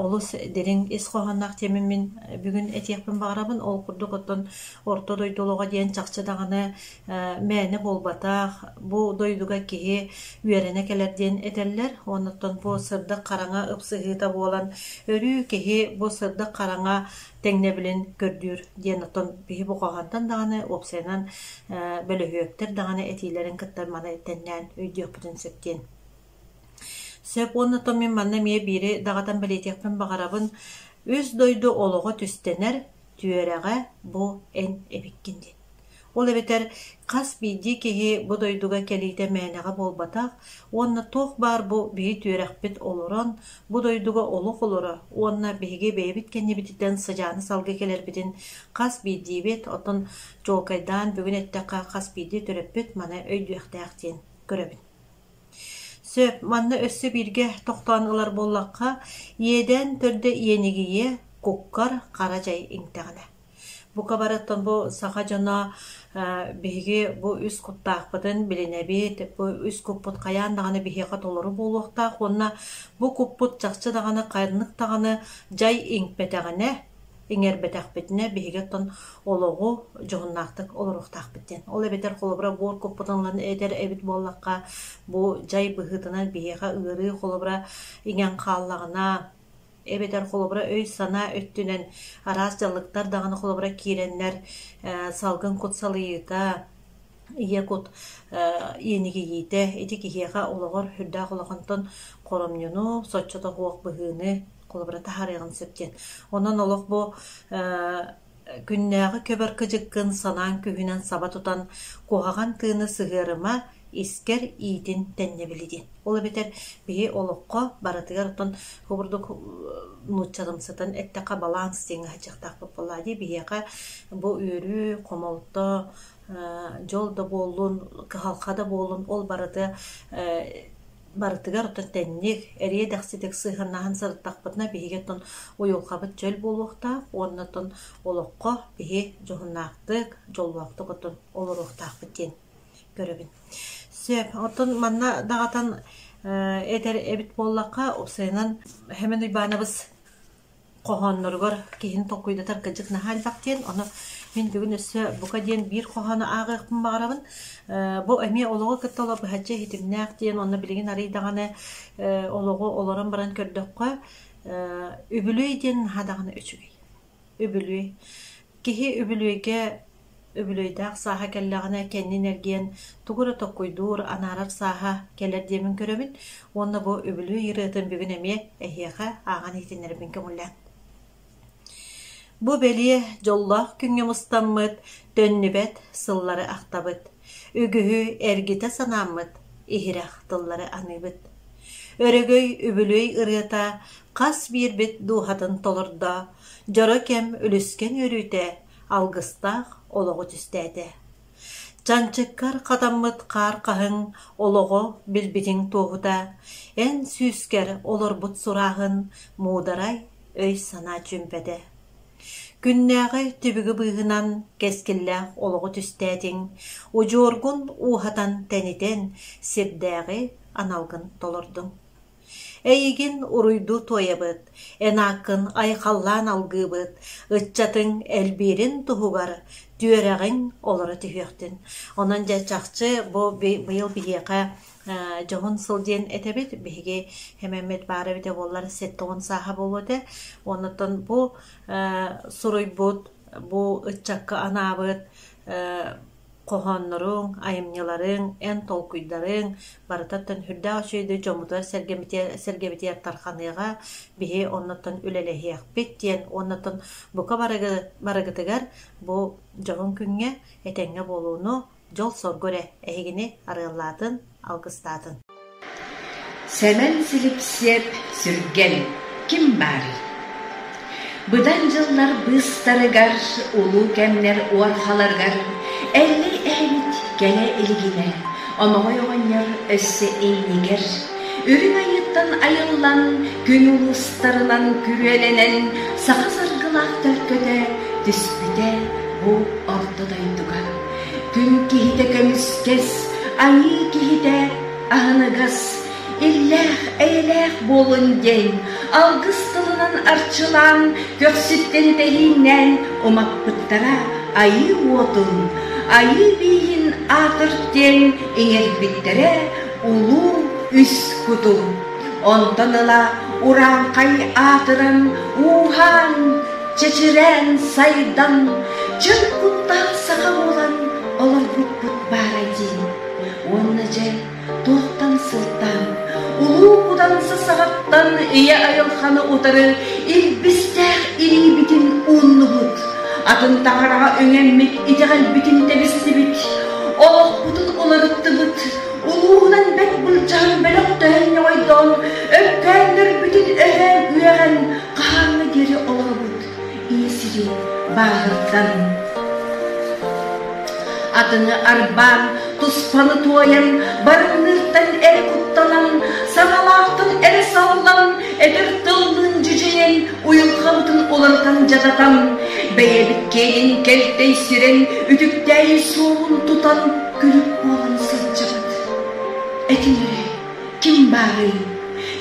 олус дириҥ ис хоһоонноох диэммин мин бүгүн этиэхпин баҕарабын. Ол курдук оттон орто дойду олоҕо диэн чахчы даҕаны мээнэ буолбатах. Бу дойдуга киһи үөрэнэ кэлэр диэн этэллэр. Оннуттан бу сырдык хараҥа ыпсыһыыта буолан өрүү киһи бу сырдык хараҥа тэҥнэбилин көрдүүр диэн оттон биһи бу хоһоонтон даҕаны уопсайынан бөлөһүөктэр даҕаны этиилэрин кытта маны тэннээн өйдүөхпүтүн сөп диэн. Сөп уонна то мин манна эмиэ биири даҕатан бэлиэтиэхпин баҕарабын. Үс дойду олоҕо түстэнэр, түөрэҕэ бу эн эбиккин диэн. Ол эбэтэр хас биирдии киһи бу дойдуга кэлиитэ мээнэҕэ буолбатах уонна туох баар бу биһи түөрэхпит олорон, бу дойдуга олох олоро уонна биһиги бэйэбит кэннибититтэн сыдьааны салгыы кэлэрбитин хас биирдиибит, оттон чуолкайдаан бүгүн эттэххэ хас биирдии төрөппүт маны өйдүөхтээх диэн көрөбүн. Сөп, манна өссө бииргэ тохтоон ылар буоллахха, иэдээн төрдө иэнигийиэ, куккар хара дьай иҥтэҕинэ. Бука барыттан бу саха дьоно биһиги бу үс куттаахпытын билинэбит, бу үс куппут хайаан даҕаны биһиэхэ толору буолуохтаах уонна бу куппут чахчы даҕаны ханнык даҕаны дьай иҥпэтэҕинэ, иҥэрбэтэхпитинэ биһиги оттон олоҕу дьоһуннаахтык олоруохтаахпыт диэн. Ол эбэтэр холобура буор куппутун ылан этэр эбит буоллахха, бу дьай быһыытынан биһиэхэ ыарыы холобура иҥэн хааллаҕына, эбэтэр холобура өй-санаа өттүнэн араас дьаллыктар даҕаны холобура киирэннэр салгын кут салыйыыта, ийэ кут иэнигийиитэ ити киһиэхэ олоҕор сүрдээх улахантан хоромньуну, соччото суох быһыыны холобура таһаарыаҕын сөп диэн. Онон олох бу күннээҕи көбөр кыдьыккын санааҥ күүһүнэн саба тутан куһаҕан тыыны сыһыарыма, искэр иитин тэннэбили диэн. Ол эбэтэр биһи олоххо барытыгар оттон курдук нууччалымсытан эттэххэ баланс диэҥҥэ сылдьыахтаахпыт буоллаа дии. Биһиэхэ бу үөрүү, хомолто, дьол да буоллун, кыһалҕа да буоллун ол барыта барытыгар оттон тэнник, эриэ-дэхситик сыһыаннаһан сырыттахпытына биһиги оттон уйулҕабыт чөл буолуохтаах уонна оттон олоххо биһи дьоһуннаахтык, дьоллоохтук оттон олоруохтаахпыт диэн көрөбүн. Сөп, оттон манна даҕатан этэр эбит буоллахха, уопсайынан Хэмэн Уйбаанабыс хоһоонноругар киһини толкуйдатар кырдьык наһаа элбэх диэн, ону мин бүгүн өссө бука диэн биир хоһоону ааҕыахпын баҕарабын. Бу эмиэ олоҕу кытта олох быһаччы иһитимнээх диэн, онно билигин арый даҕаны олоҕу олорон баран көрдөххө, үбүлүөй диэн наһаа даҕаны үчүгэй. Үбүлүөй. Киһи үбүлүөйгэ үбүлүөйдээх сааһа кэллэҕинэ кэннин эргийэн тугу эрэ токкуйдуур, анаарар сааһа кэлэр диэмин көрөбүн уонна бу үбүлүөй ырыатын бүгүн эмиэ эһиэхэ ааҕан иһитиннэрэрбин көҥүллээҥ. Бу бэлиэ дьоллоох күҥҥэ мустаммыт, төннүбэт сыллары ахтабыт, үгүһү эргитэ санааммыт, иһирэх тыллары аныыбыт. Өрөгөй үбүлүөй ырыата хас биирбит дууһатын толордо, дьоро кэм үлүскэн үөрүүтэ алгыстаах олоҕу түстээтэ. Чанчыккар хатаммыт хаар хаһыҥ олоҕо билбитиҥ туоһута, эн сүүскэр олорбут сурааһын муударай өй-санаа чүмпэтэ. Күннээҕи түбүгү быыһынан кэскиллээх олоҕу түстээтиҥ, удьуоргун ууһатан тэнитэн, сирдээҕи аналгын толордуҥ. Эйигин уруйдуу туойабыт, эн ааккын айхаллаан алгыыбыт, ыччатыҥ элбиирин туһугар түөрэҕиҥ олоро түһүөхтүн. Онон дьэ чахчы бу быйыл биһиэхэ дьоһун сыл диэн этэбит. Биһиги хэмэммит баар эбитэ буоллар 70 сааһа буолуо этэ. Оннуттан бу суруйбут, бу ыччакка анаабыт хоһоонноруҥ, айымньыларыҥ, эн толкуйдарыҥ барытыттан сүрдээх үчүгэйдик дьоммутугар сэргэбитигэр тарҕаныаҕа, биһи оннуттан үлэлэһиэхпит диэн уоннаттан бука барыгытыгар бу дьоһун күҥҥэ этэҥҥэ буолууну, дьол-соргу эрэ эһигини арыаллаатын, алгыстаатын.
Сэмэн Силипсиэп Сүргэн ким баарый? Быдан дьыллар быыстарыгар, улуу кэмнэр уорҕаларыгар Эллэй эһэбит кэлэ илигинэ, Омоҕой оҕонньор өссө иннигэр, Үрүҥ айыыттан айыллан, күн улуустарынан күрүөлэнэн, саха саргылаах төлкөтө түспүтэ бу орто дойдуга. Күн киһитэ көмүскэс, айыы киһитэ аһыныгас, иллээх, эйэлээх буолун диэн алгыс тылынан арчылаан, көхсүттэн тэһииннээн умаппыттара айыы уотун, айыы бииһин аатыр диэн иҥэрбиттэрэ улуу үс куту. Онтон ыла урааҥхай аатыран, ууһаан, чэчирээн, сайдан, чыр куттаах саха буолан олорбуппут баара дии. Уонна дьэ, туохтан сылтаан, улуу куданса саҕаттан ийэ айылҕаны утары илбистээх илиибитин ууннубут, атын таҥараҕа үҥэммит итэҕэлбитин тэбистибит, олохпутун уларыттыбыт, улууһунан бэрт былдьаһан бөлөхтөһөн ньоҕойдоон, өккөөннөрбүтүн өһөөн үөҕэн хаһааҥҥа диэри олоробут ийэ сири бааһырдан. Атыны арбаан, туспаны туойан, барымныыртан эрэ куттанан, саҥалаахтан эрэ саллан, этэр тыллыын дьүдьэйэн, уйулҕабытын уларытан дьадатан, бэйэбит киэнин кэлтэй сирэн, үтүктээйи суолун тутан күлүк буолан сылдьабыт. Этин эрэ, ким баарый?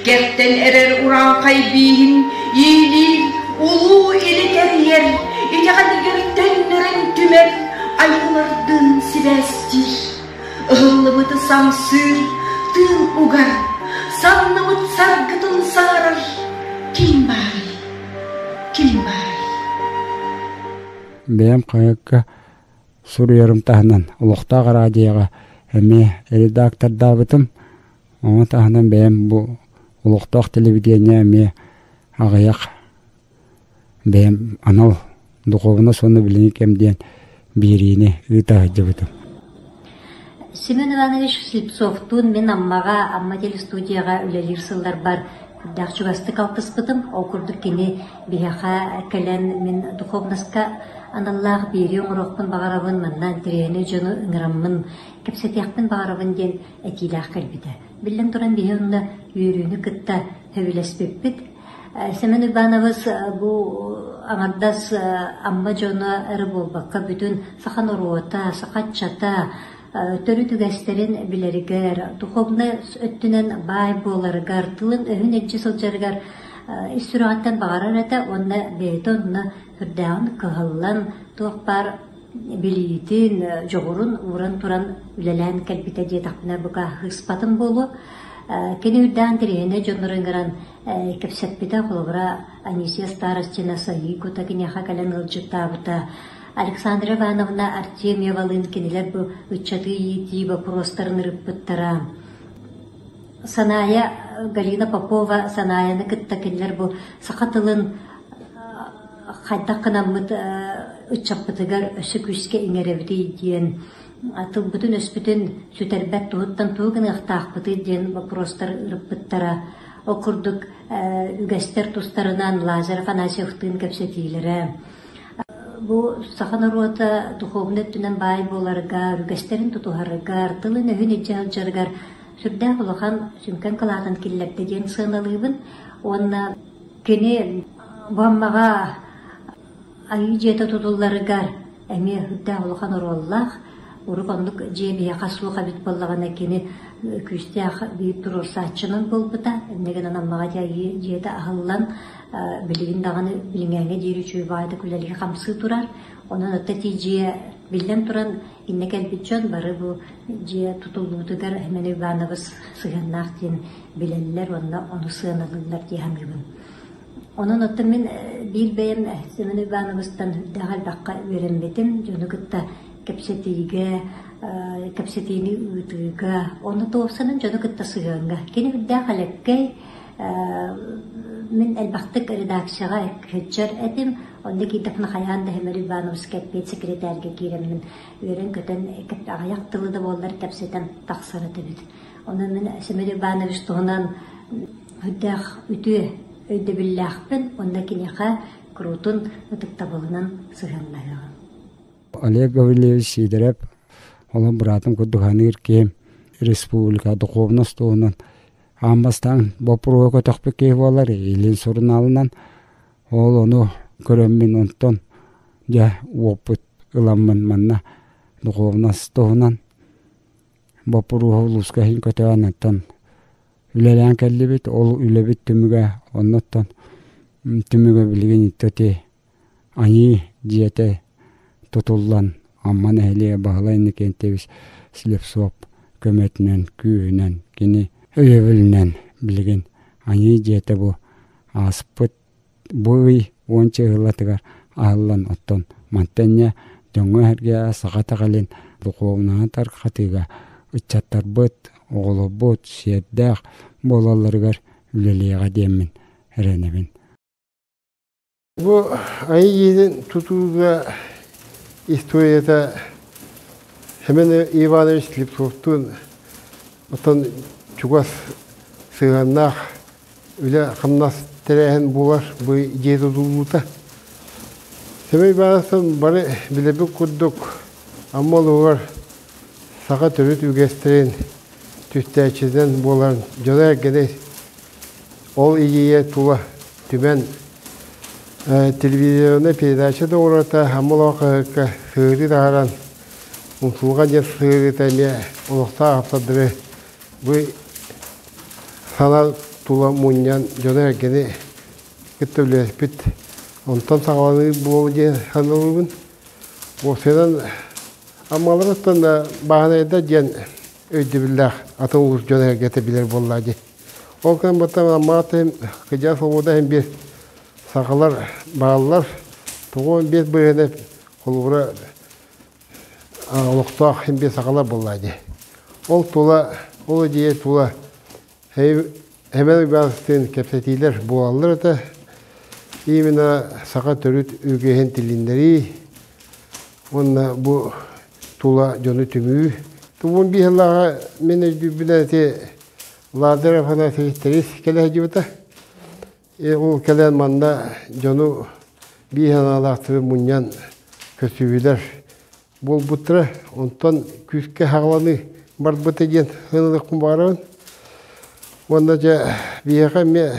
Кэртэн эрэр урааҥхай бииһин иилиир, улуу или тэрийэр, итэҕэлигэр төннөрөн түмэр, айылардыын сибээстиир. Ыһыллыбыты самсыыр, тыын угар, санныбыт саргытын саҥарар ким баарый? Ким баарый?
Бэйэм хаһыакка суруйарым таһынан олохтоох араадьыйаҕа эмиэ редактордаабытым. Ону таһынан бэйэм бу олохтоох телевидение эмиэ аҕыйах бэйэм анал духуобунас уонна билиҥҥи кэм диэн биэриини ыыта сылдьыбытым.
Семен Иванович Слепцовтуун мин Аммаҕа Амма телестудияҕа үлэлиир сылларбар үрдээх чугастык алтыспытым. Ол курдук кини биһиэхэ кэлэн мин духовноска аналлаах биэрии оҥоруохпун баҕарабын, манна интэриэһинэй дьону ыҥыраммын кэпсэтиэхпин баҕарабын диэн этиилээх кэлбитэ. Биллэн туран биһи онно үөрүүнү кытта сөбүлэспиппит. Семен Иванович бу аҥардас Амма дьоно эрэ буолбакка бүтүн саха норуота, саха ыччата төрүт үгэстэрин билэригэр, духовнай өттүнэн баай буоларыгар, тылын-өһүн илдьэ сылдьарыгар ис сүрэҕиттэн баҕарар этэ уонна бэйэтэ онно сүрдээҕин кыһаллан туох баар билиитин, дьоҕурун ууран туран үлэлээн кэлбитэ диэтэхпинэ бука ыспатым буолуо. Кини үрдээн тириһинэ дьоннору ыҥыран кэпсэппитэ, холобура Анисия Старостина Сайыы Кута киниэхэ кэлэн ыалдьыттаабыта. Александра Ивановна Артемьевалыын кинилэр бу ыччаты иитии боппуруостарын ырыппыттара. Санаайа Галина Попова Санаайаны кытта кинилэр бу саха тылын хайдах гынаммыт ыччаппытыгар өссө күүскэ иҥэрэбитий диэн тылбытын-өспүтүн сүтэрбэт туһуттан тугу гыныахтаахпытый диэн боппуруостар ырыппыттара. Ол курдук үгэстэр тустарынан Лазарь Афанасьевтыын кэпсэтиилэрэ. Бу саха норуота духуобунай өттүнэн баай буоларыгар, үгэстэрин тутуһарыгар, тылын-өһүн илдьэ сылдьарыгар сүрдээх улахан сүҥкэн кылаатын киллэрдэ диэн сыаналыыбын. Уонна кини бу Аммаҕа Айыы дьиэтэ тутулларыгар эмиэ сүрдээх улахан оруоллаах. Урут оннук дьиэ биһиэхэ суох эбит буоллаҕына, кини күүстээх биир туруорсааччынан буолбута. Инньэ гынан Аммаҕа дьэ Айыы дьиэтэ аһыллан, билигин даҕаны билиҥҥээҥҥэ диэри үчүгэй баҕайытык үлэлии-хамсыы турар. Онон оттон ити дьиэ, биллэн туран, иннэ кэлбит дьон бары бу дьиэ тутуллуутугар Семен Иванович сыһыаннаах диэн билэллэр уонна ону сыаналыыллар дии саныыбын. Онон оттон мин биир бэйэм Семен Ивановичтан үрдээх элбэххэ үөрэммитим, дьону кытта кэпсэтиигэ, кэпсэтиини ыытыыга, онно туохсанан дьону кытта сыһыаҥҥа. Кини үрдээх элэккэй, мин элбэхтик редакцияҕа сылдьар этим, онно киирдэхпинэ хайаан да Семен Ивановичка эппиэт секретарьга киирэммин үөрэн-көтөн аҕыйах тылы да буоллар кэпсэтэн тахсар этибит. Онон мин Семен Иванович туһунан үрдээх үтүө өйдөбүллээхпин уонна киниэхэ куруутун ытыктабылынан сыһыаннаһыаҕым.
Олег Гаврильевич Сидоров олох быраатым курдук саныыр киһим республика духовность туһунан аан бастаан боппуруоһу көтөхпүт киһи буолар Илин сурунаалынан ол ону көрөммүн онтон дьэ уоппут ыламмын манна духовность туһунан боппуруоһу улууска иһин көтөөн оттон үлэлээн кэллибит. Ол үлэбит түмүгэ оннуттан түмүгэ билигин ити Айыы дьиэтэ тутуллан Амма нэһилиэгэ Баһылай Иннокентьевич Слепцов көмөтүнэн, күүһүнэн, кини өйөбүлүнэн билигин Айыы дьиэтэ бу ааспыт бу ый уонча ыһыллатыгар аһыллан оттон мантан инньэ дьоҥҥо-сэргэҕэ саха итэҕэлин духуобунаһын тарҕатыыга ыччаттарбыт, оҕолорбут сиэрдээх буолалларыгар үлэлиэҕэ диэммин эрэнэбин.
Бу Айыы дьиэтин тутууга историята Семен Иванович Слепцовтуун оттон чугас сыһыаннаах үлэ-хамнас тэрээһин буолар бу дьиэ тутуллуута. Семен Ивановтан бары билэрбит курдук Амма олугар саха төрүт үгэстэрин түстээччитинэн буолан дьоно-эргэни ол идея тула түмэн телевизионнай передача да оҥорота Амма олоҕо хаһыакка сыһыарыы таһааран умсулҕан диэн сыһыарыыта эмиэ олохтоох автордары бу Сана тула мунньан дьону-сэргэни кытта үлэлэспит. Онтон саҕаланыы буолуо диэн саныыбын. Уопсайынан Аммаларыттан да бааһынайдар диэн өйдөбүллээх атын улуус дьоно-сэргэтэ билэр буоллаа дии. Ол гынан баттан Аммаҕа кыдьаа свобода иһин биир сахалар бааллар. 95 бырыһыана холобура олохтоох иһин биир сахалар буоллаа дии. Ол тула, ол идея тула Эмэн Уйбааныстыын кэпсэтиилэр буолаллар этэ. Именно саха төрүт үгэһин тилиннэрии уонна бу тула дьону түмүү. Тумун биир сыллааҕы мин өйдүүрбүнэн ити Лазарь Афанасьевич Тэрис кэлэ сылдьыбыта. Ол кэлэн манна дьону биир санаалаахтары мунньан көрсүбүлэр буолбуттара. Онтон күүскэ хаҕаланыы барбыта диэн сыаналыахпын баҕарабын. Уонна дьэ биһиэхэ эмиэ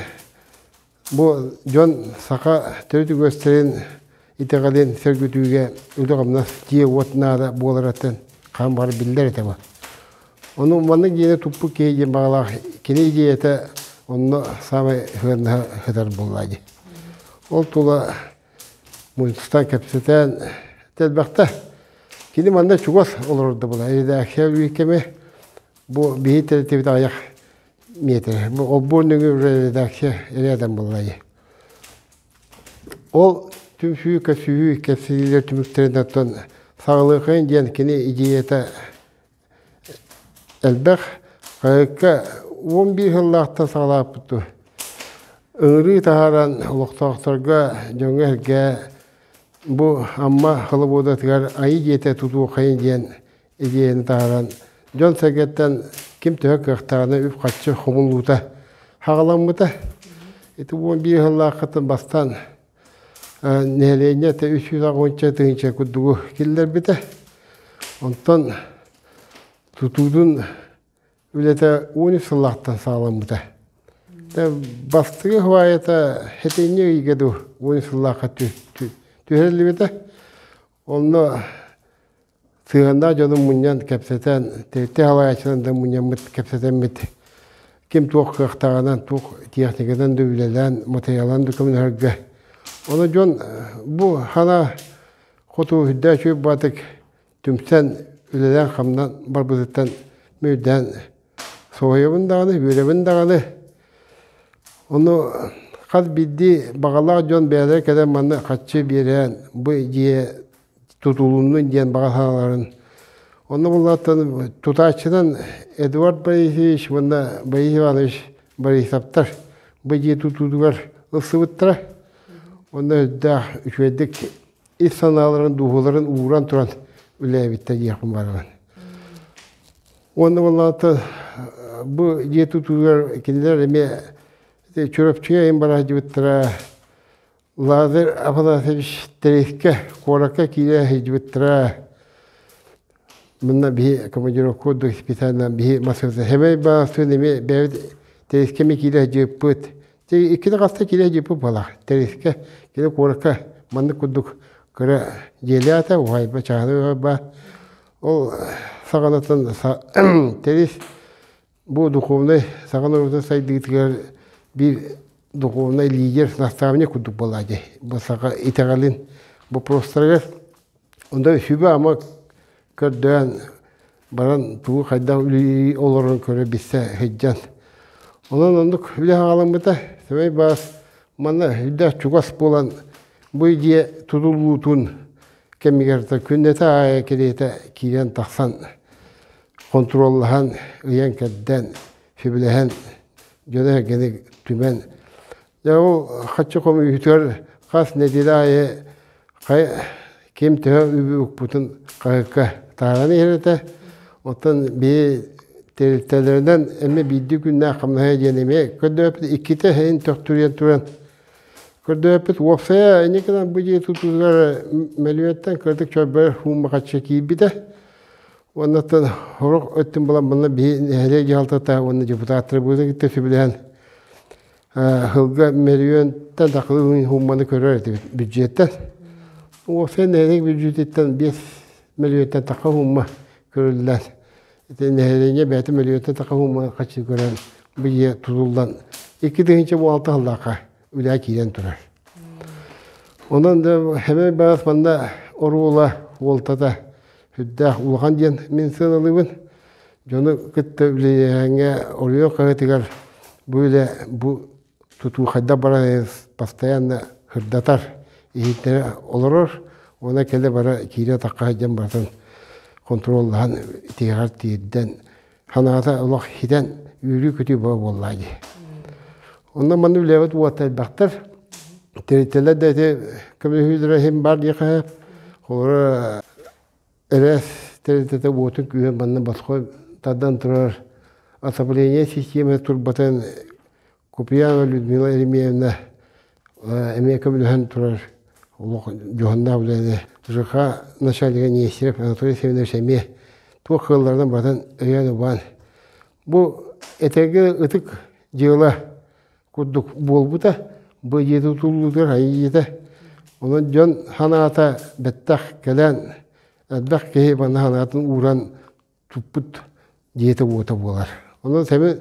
бу дьон саха төрүт үгэстэрин итэҕэлин сөргүтүүгэ үлэ-хамнас дьиэ-уот наада буоларыттан хаан бары биллэр этэ бу. Ону маннык дьиэни туппут киһи диэн баҕалаах кини идеята онно саамай сыаннаһа сытар буоллаа дии. Ол тула мунньустан кэпсэтэн элбэхтэ. Кини манна чугас олорордо була. Редакция кэми бу биһи тэрилтэбит аҕыйах миэтэрэ. Бу олбуор нөҥүө редакция рядом буолла дии. Ол Түмсүү, көсүһүү, кэпсэтиилэр түмүктэринэн оттон саҕалыахайын диэн кини идеята элбэх. Хаһыакка 11 сыллаахтан саҕалаабыт дуо? Ыҥырыы таһааран олохтоохторго, дьоҥҥо-сэргэ бу Амма холобуодатыгар Айыы дьиэтэ тутуохайын диэн идеяны таһааран дьон-сэргэттэн ким төһө кыахтааҕына үп-харчы хомуллуута хаҕаламмыта. Ити 11 сыллааххыттан бастаан нэһилиэнньэ 380 тыһыынча курдугу киллэрбитэ. Онтон тутуутун үлэтэ 13 сыллаахтан саҕаламмыта. Бастакы хваята хэтинньи ыйга дуу 13 сыллаахха түһэриллибитэ. Онно сыһыаннаах дьону мунньан кэпсэтэн, тэрилтэ салайааччыларын да мунньаммыт кэпсэтэммит ким туох кыахтааҕынан, туох техниканан да үлэлээн, матырыйаалынан да көмөлөһөргө. Ону дьон бу хана хоту үрдээх үчүгэй баатык түмсэн үлэлээн-хамнан барбытыттан мүрдээн соһуйабын даҕаны, үөрэбин даҕаны. Ону хас биирдии баҕалаах дьон бэйэлэрэ кэлэн манна харчы биэрэн бу дьиэ тутулуннун диэн баҕа санааларын онно буллааттан тутааччынан Эдуард Борисович уонна Борис Иванович Борисовтар бу дьиэ тутуутугар ылсыбыттара. Онно үрдээх үчүгэйдик ис санааларын, дууһаларын ууран туран үлэлээбиттэр диэхпин баҕарабын. Уонна буоллаҕына бу дьиэ тутуугар кинилэр эмиэ Чурапчыга эҥин бара сылдьыбыттара. Лазарь Афанасьевич Терескэ куоракка киирэ сылдьыбыттара. Манна биһи командировка курдук специально биһи массыына Хэмэй баҕастыын эмиэ бэйэбит Терескэ эмиэ киирэ сылдьыбыппыт. Иккитэ хаста киирэ сылдьыбыппыт буолар. Терескэ кини куоракка маннык курдук кыра дьиэлээтэ, уһайба, чааһынай уһайба. Ол саҕанаттан Терес бу духовнай саха норуотун сайдыытыгар биир духовнай лидер, наставник курдук буолла дии. Бу саха итэҕэлин боппуруостарыгар онно сүбэ-ама көрдөөн баран тугу хайдах үлэлии олорон көрө билсэ сылдьан. Онон оннук үлэ хаҕаламмыта. Сэмэй баас манна үрдээх чугас буолан бу дьиэ тутуллуутун кэмигэр күннэтэ аайы кэриэтэ киирэн тахсан хонтуруоллаһан, ыйан-кэрдэн, сөбүлэһэн, дьону-сэргэни түмэн дьэ ол хаччы хомуйуутугар хас нэдиэлэ аайы хайа ким төһө үбү укпутун хаһыакка таһааран иһэр этэ. Оттон биһи тэрилтэлэринэн эмиэ биирдии күннээх хамнаһа диэн эмиэ көрдөөппүт иккитэ иһин төхтүрүйэн туран көрдөөппүт уопсайа инникинэн бу дьиэ тутуутугар мөлүйүөнтэн кыратык чорбойор суумма харчы киирбитэ. Уоннаттан сорох өттүн булан манна биһи нэһилиэк дьаһалтата уонна депутаттары быыһын кытта сөбүлэһэн сылга мөлүйүөнтэн тахсыы суумманы көрөр этибит бюджеттэн. Уопсай нэһилиэк бюджетиттэн 5 мөлүйүөнтэн тахса суумма көрүллэн ити нэһилиэнньэ бэйэтэ мөлүйүөнтэн тахса суумма харчы көрөн бу дьиэ тутуллан 2016 сыллаахха үлэҕэ киирэн турар. Онон да Хэмэй Баас манна оруола уолтата сүрдээх улахан диэн мин сыаналыыбын. Дьону кытта үлэлээһиҥҥэ оройуон хаһыатыгар бу үлэ бу тутуу хайдах барарын постоянно сырдатар, иһиттэрэ олорор уонна кэлэ-бара киирэ-тахха сылдьан барытын хонтуруоллаһан тиһэҕэр тиэрдэн санаата олох хитэн үөрүү-көтүү буоллаа дии. Онно манна үлэбит уота элбэхтэр. Тэрилтэлэр да ити көмөлөһүүлэрэ иһин баар диэхэ. Холобура РС тэрилтэтэ уотун күүһүн манна босхо тардан турар отопление систиэмэ турбатын Куприянова Людмила Еремеевна эмиэ көмөлөһөн турар олох дьоһуннаах үлэни ЖК начальнига Нестеров Анатолий Семенович эмиэ туох кыалларынан барытын өйөөн-убаан бу этэргэ ытык дьыала курдук буолбута бу дьиэ тутуллуутугар айыы дьиэтэ онон дьон санаата бэттэх кэлэн элбэх киһи манна санаатын ууран туппут дьиэтэ-уота буолар. Онон сэби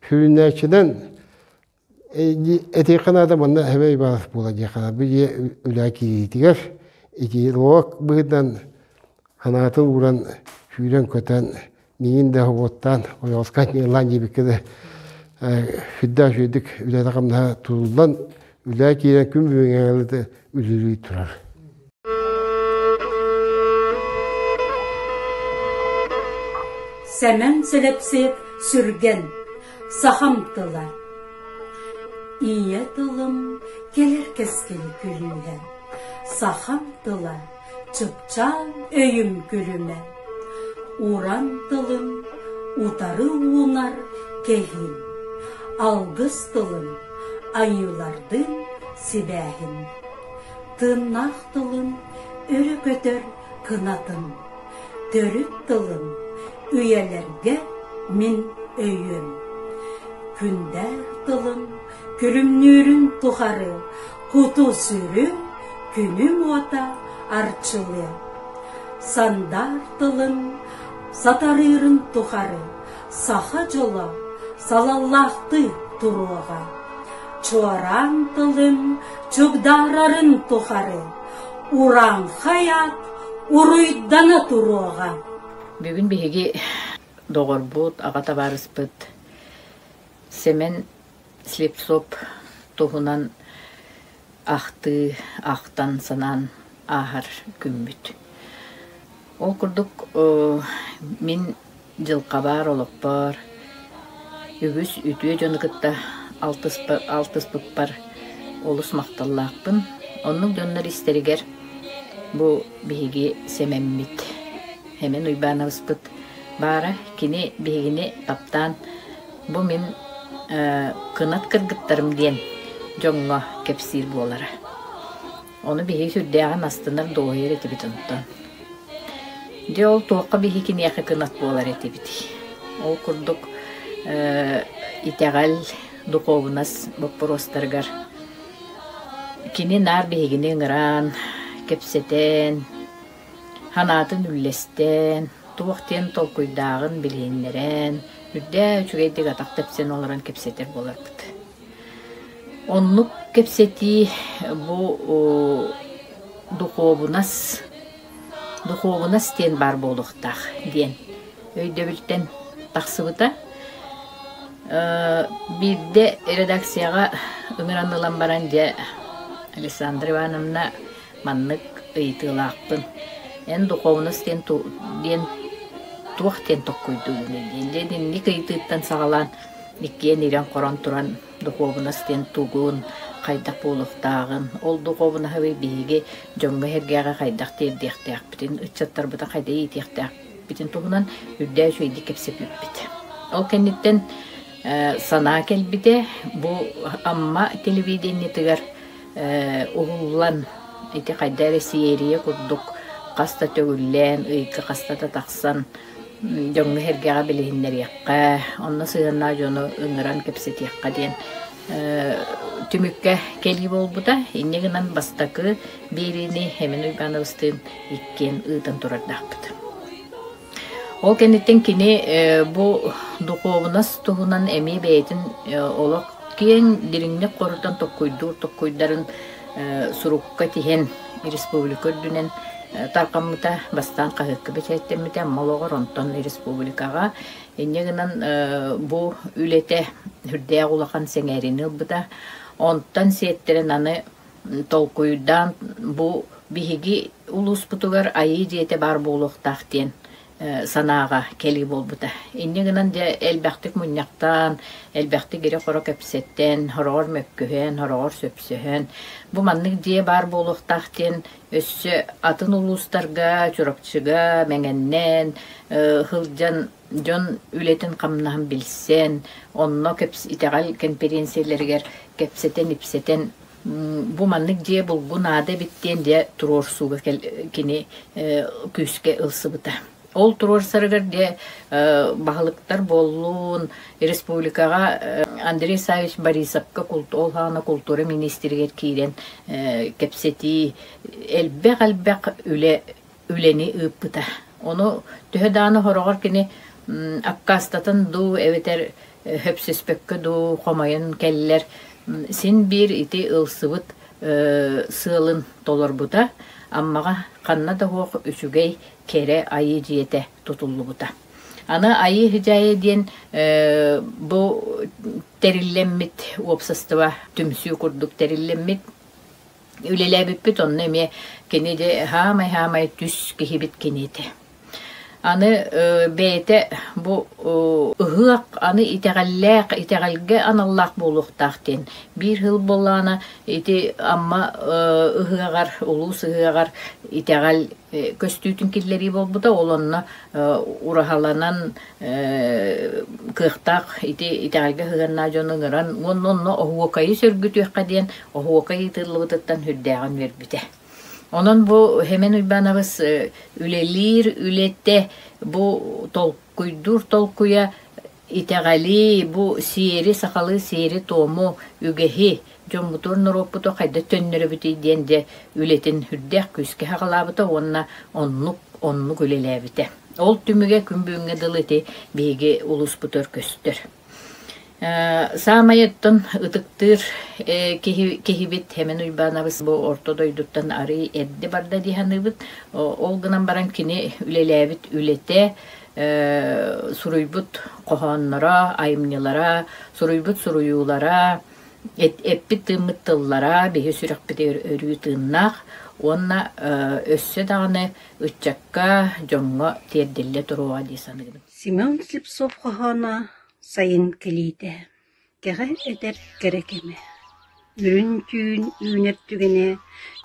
сүрүннээччинэн этиэххэ наада манна Эбэй Иванов буола диэххэ наада. Бу дьиэ үлэ киириитигэр идеолог быһыытынан санаатын ууран сүүрэн-көтөн миигин да уоттаан ойоҕоско ньыылаан диэбиккэ да сүрдээх үчүгэйдик үлэтэ-хамнаһа тутуллан Үлэ киирэн күн бүгүҥҥэ үлэлии турар.
Сэмэн Сэлэпсиэп Сүргэн Сахам тыла Ийэ тылым кэлэр кэскил күлүүһэ Сахам тыла чыпчаал өйүм күлүмэ Уран тылым утары уунар кэһиим Алгыс тылым айыылардыын сибээһин Тыыннаах тылым өрө көтөр кынатым Төрүт тылым үйэлэргэ мин өйүөм Күндээр тылым күлүмнүүрүн тухары Куту-сүрү күнүм уота арчылыа Сандаар тылым сатарыырын тухары Саха дьоло салаллаахтыы туруоҕа Чуораан тылым чугдаарарын тухары Урааҥхай аат уруйдана туруоҕа.
Бүгүн биһиги доҕорбут, аҕа табаарыспыт Сэмэн Слепцов туһунан ахтыы ахтан санаан ааһар күммүт. Ол курдук мин дьылҕабар, олохпор үгүс үтүө дьону кытта алтыспыппар олус махталлаахпын. Оннук дьоннор истэригэр бу биһиги Сэмэммит, Сэмэн Уйбаанабыспыт баара. Кини биһигини таптаан бу мин кынат кыргыттарым диэн дьоҥҥо кэпсиир буолара. Ону биһиги сүрдээҕин астынар, дуоһуйар этибит онтон. Дьэ ол туохха биһиги киниэхэ кынат буолар этибитий? Ол курдук итэҕэл, духуобунас боппуруостарыгар кини наар биһигини ыҥыраан, кэпсэтэн, санаатын үллэстэн, туох диэн толкуйдааҕын билиһиннэрэн, үрдээ үчүгэйдик атах тэпсэн олорон кэпсэтэр буоларбыт. Оннук кэпсэтии бу духуобунас духуобунас диэн баар буолуохтаах диэн өйдөбүлтэн тахсыбыта. Биирдэ редакцияҕа ыҥыран ылан баран дьэ Александра Ивановна маннык ыйытыылаахпын. Эн духуобунас диэн диэн туох диэн толкуйдуугунуй диэн. Дьэ итинник ыйытыыттан саҕалаан иккиэн ирэн-хорон туран духуобунас диэн тугун, хайдах буолуохтааҕын, ол духуобунаһы биһиги дьоҥҥо-сэргэҕэ хайдах тиэрдиэхтээхпитин, ыччаттарбытын хайдах иитиэхтээхпитин туһунан үрдээ үчүгэйдик кэпсэппиппит. Ол кэнниттэн санаа кэлбитэ, бу Амма телевидениетыгар уһуллан ити хайда эрэ сиэрийэ курдук хас да төгүллээн, ыйга хаста да тахсан дьоҥҥо-сэргэҕэ билиһиннэриэххэ, онно сыһыаннаах дьону ыҥыран кэпсэтиэххэ диэн түмүккэ кэлии буолбута. Инньэ гынан бастакы биэриини Эмин Уйбаанабыстыын иккиэн ыытан турардаахпыт. Ол кэнниттэн кини бу духуобунас туһунан эмиэ бэйэтин олох киэҥ дириҥник хорутан токкуйдуур токкуйдарын сурукка тиһэн республика үрдүнэн тарҕаммыта, бастаан хаһыакка бэчээттэммитэ, Амма олоҕор, онтон республикаҕа. Инньэ гынан бу үлэтэ сүрдээх улахан сэҥээриини ылбыта. Онтон сиэттэрэн аны толкуйдаан бу биһиги улууспутугар Айыы дьиэтэ баар буолуохтаах диэн санааҕа кэлии буолбута. Инньэ гынан дьэ элбэхтик мунньахтаан, элбэхтик ирэ-хоро кэпсэтэн, сороҕор мөккүһэн, сороҕор сөпсөһөн, бу маннык дьиэ баар буолуохтаах диэн өссө атын улуустарга, Чурапчыга, Мэҥэннээн сылдьан дьон үлэтин-хамнаһын билсэн, онно итэҕэл кэмпириэнсийэлэригэр кэпсэтэн-ипсэтэн бу маннык дьиэ булгу наада эбит диэн дьэ туруорсууга кини күүскэ ылсыбыта. Ол туруорсарыгар дьэ баһылыктар буоллун, республикаҕа Андрей Савич Борисовка ол хаана култуура министригэр киирэн кэпсэтии элбэх-элбэх үлэ үлэни ыыппыта. Ону төһө даҕаны хороҕор кини аккаастатан дуу эбэтэр хөпсөспөккө дуу хомойон кэллэр син биир ити ылсыбыт сыалын толорбута. Аммаҕа ханна да суох үчүгэй кэрэ айыы дьиэтэ тутуллубута. Аны Айыы Хидьаайа диэн бу тэриллэммит уопсастыба түмсүү курдук тэриллэммит үлэлээбиппит онно эмиэ кини де хаамай-хаамай түс киһибит кини этэ. Аны бэйэтэ бу ыһыах аны итэҕэллээх, итэҕэлгэ аналлаах буолуохтаах диэн биир сыл буоллаҕына ити Амма ыһыаҕар, улуус ыһыаҕар итэҕэл көстүүтүн киллэрии буолбута. Ол онно ураһаланан кыахтаах ити итэҕэлгэ сыһыаннаах дьону ыҥыран уонна онно оһуокайы сөргүтүөххэ диэн оһуокай ыытыллыбытыттан сүрдээҕин үөрбүтэ. Онон бу Хэмэн Уйбаанабыс үлэлиир үлэтэ бу толкуйдуур толкуйа итэҕэли, бу сиэри, сахалыы сиэри-туому, үгэһи дьоммутугар норуоппуту хайдах төннөрөбүтүй диэн дьэ үлэтин үрдээх күүскэ саҕалаабыта уонна оннук оннук үлэлээбитэ. Ол түмүгэ күн бүгүҥҥэ дылы ити биһиги улууспутугар көстөр. Саамай оттон ытыктыыр киһи, киһибит Хэмэн Уйбаанабыс бу орто дойдуттан арыый эрдэ барда дии саныыбыт. Ол гынан баран кини үлэлээбит үлэтэ, суруйбут хоһоонноро, айымньылара, суруйбут суруйуулара, эппит-тыыммыт тыллара биһи сүрэхпитигэр өрүү тыыннаах уонна өссө даҕаны ыччакка, дьоҥҥо тиэрдиллэ туруоҕа дии саныыбын.
Семен Слепцов хоһооно «Сайын кэлиитэ, кэҕэ этэр кэрэ кэмэ, үрүҥ түүн үүнэр түгэнэ,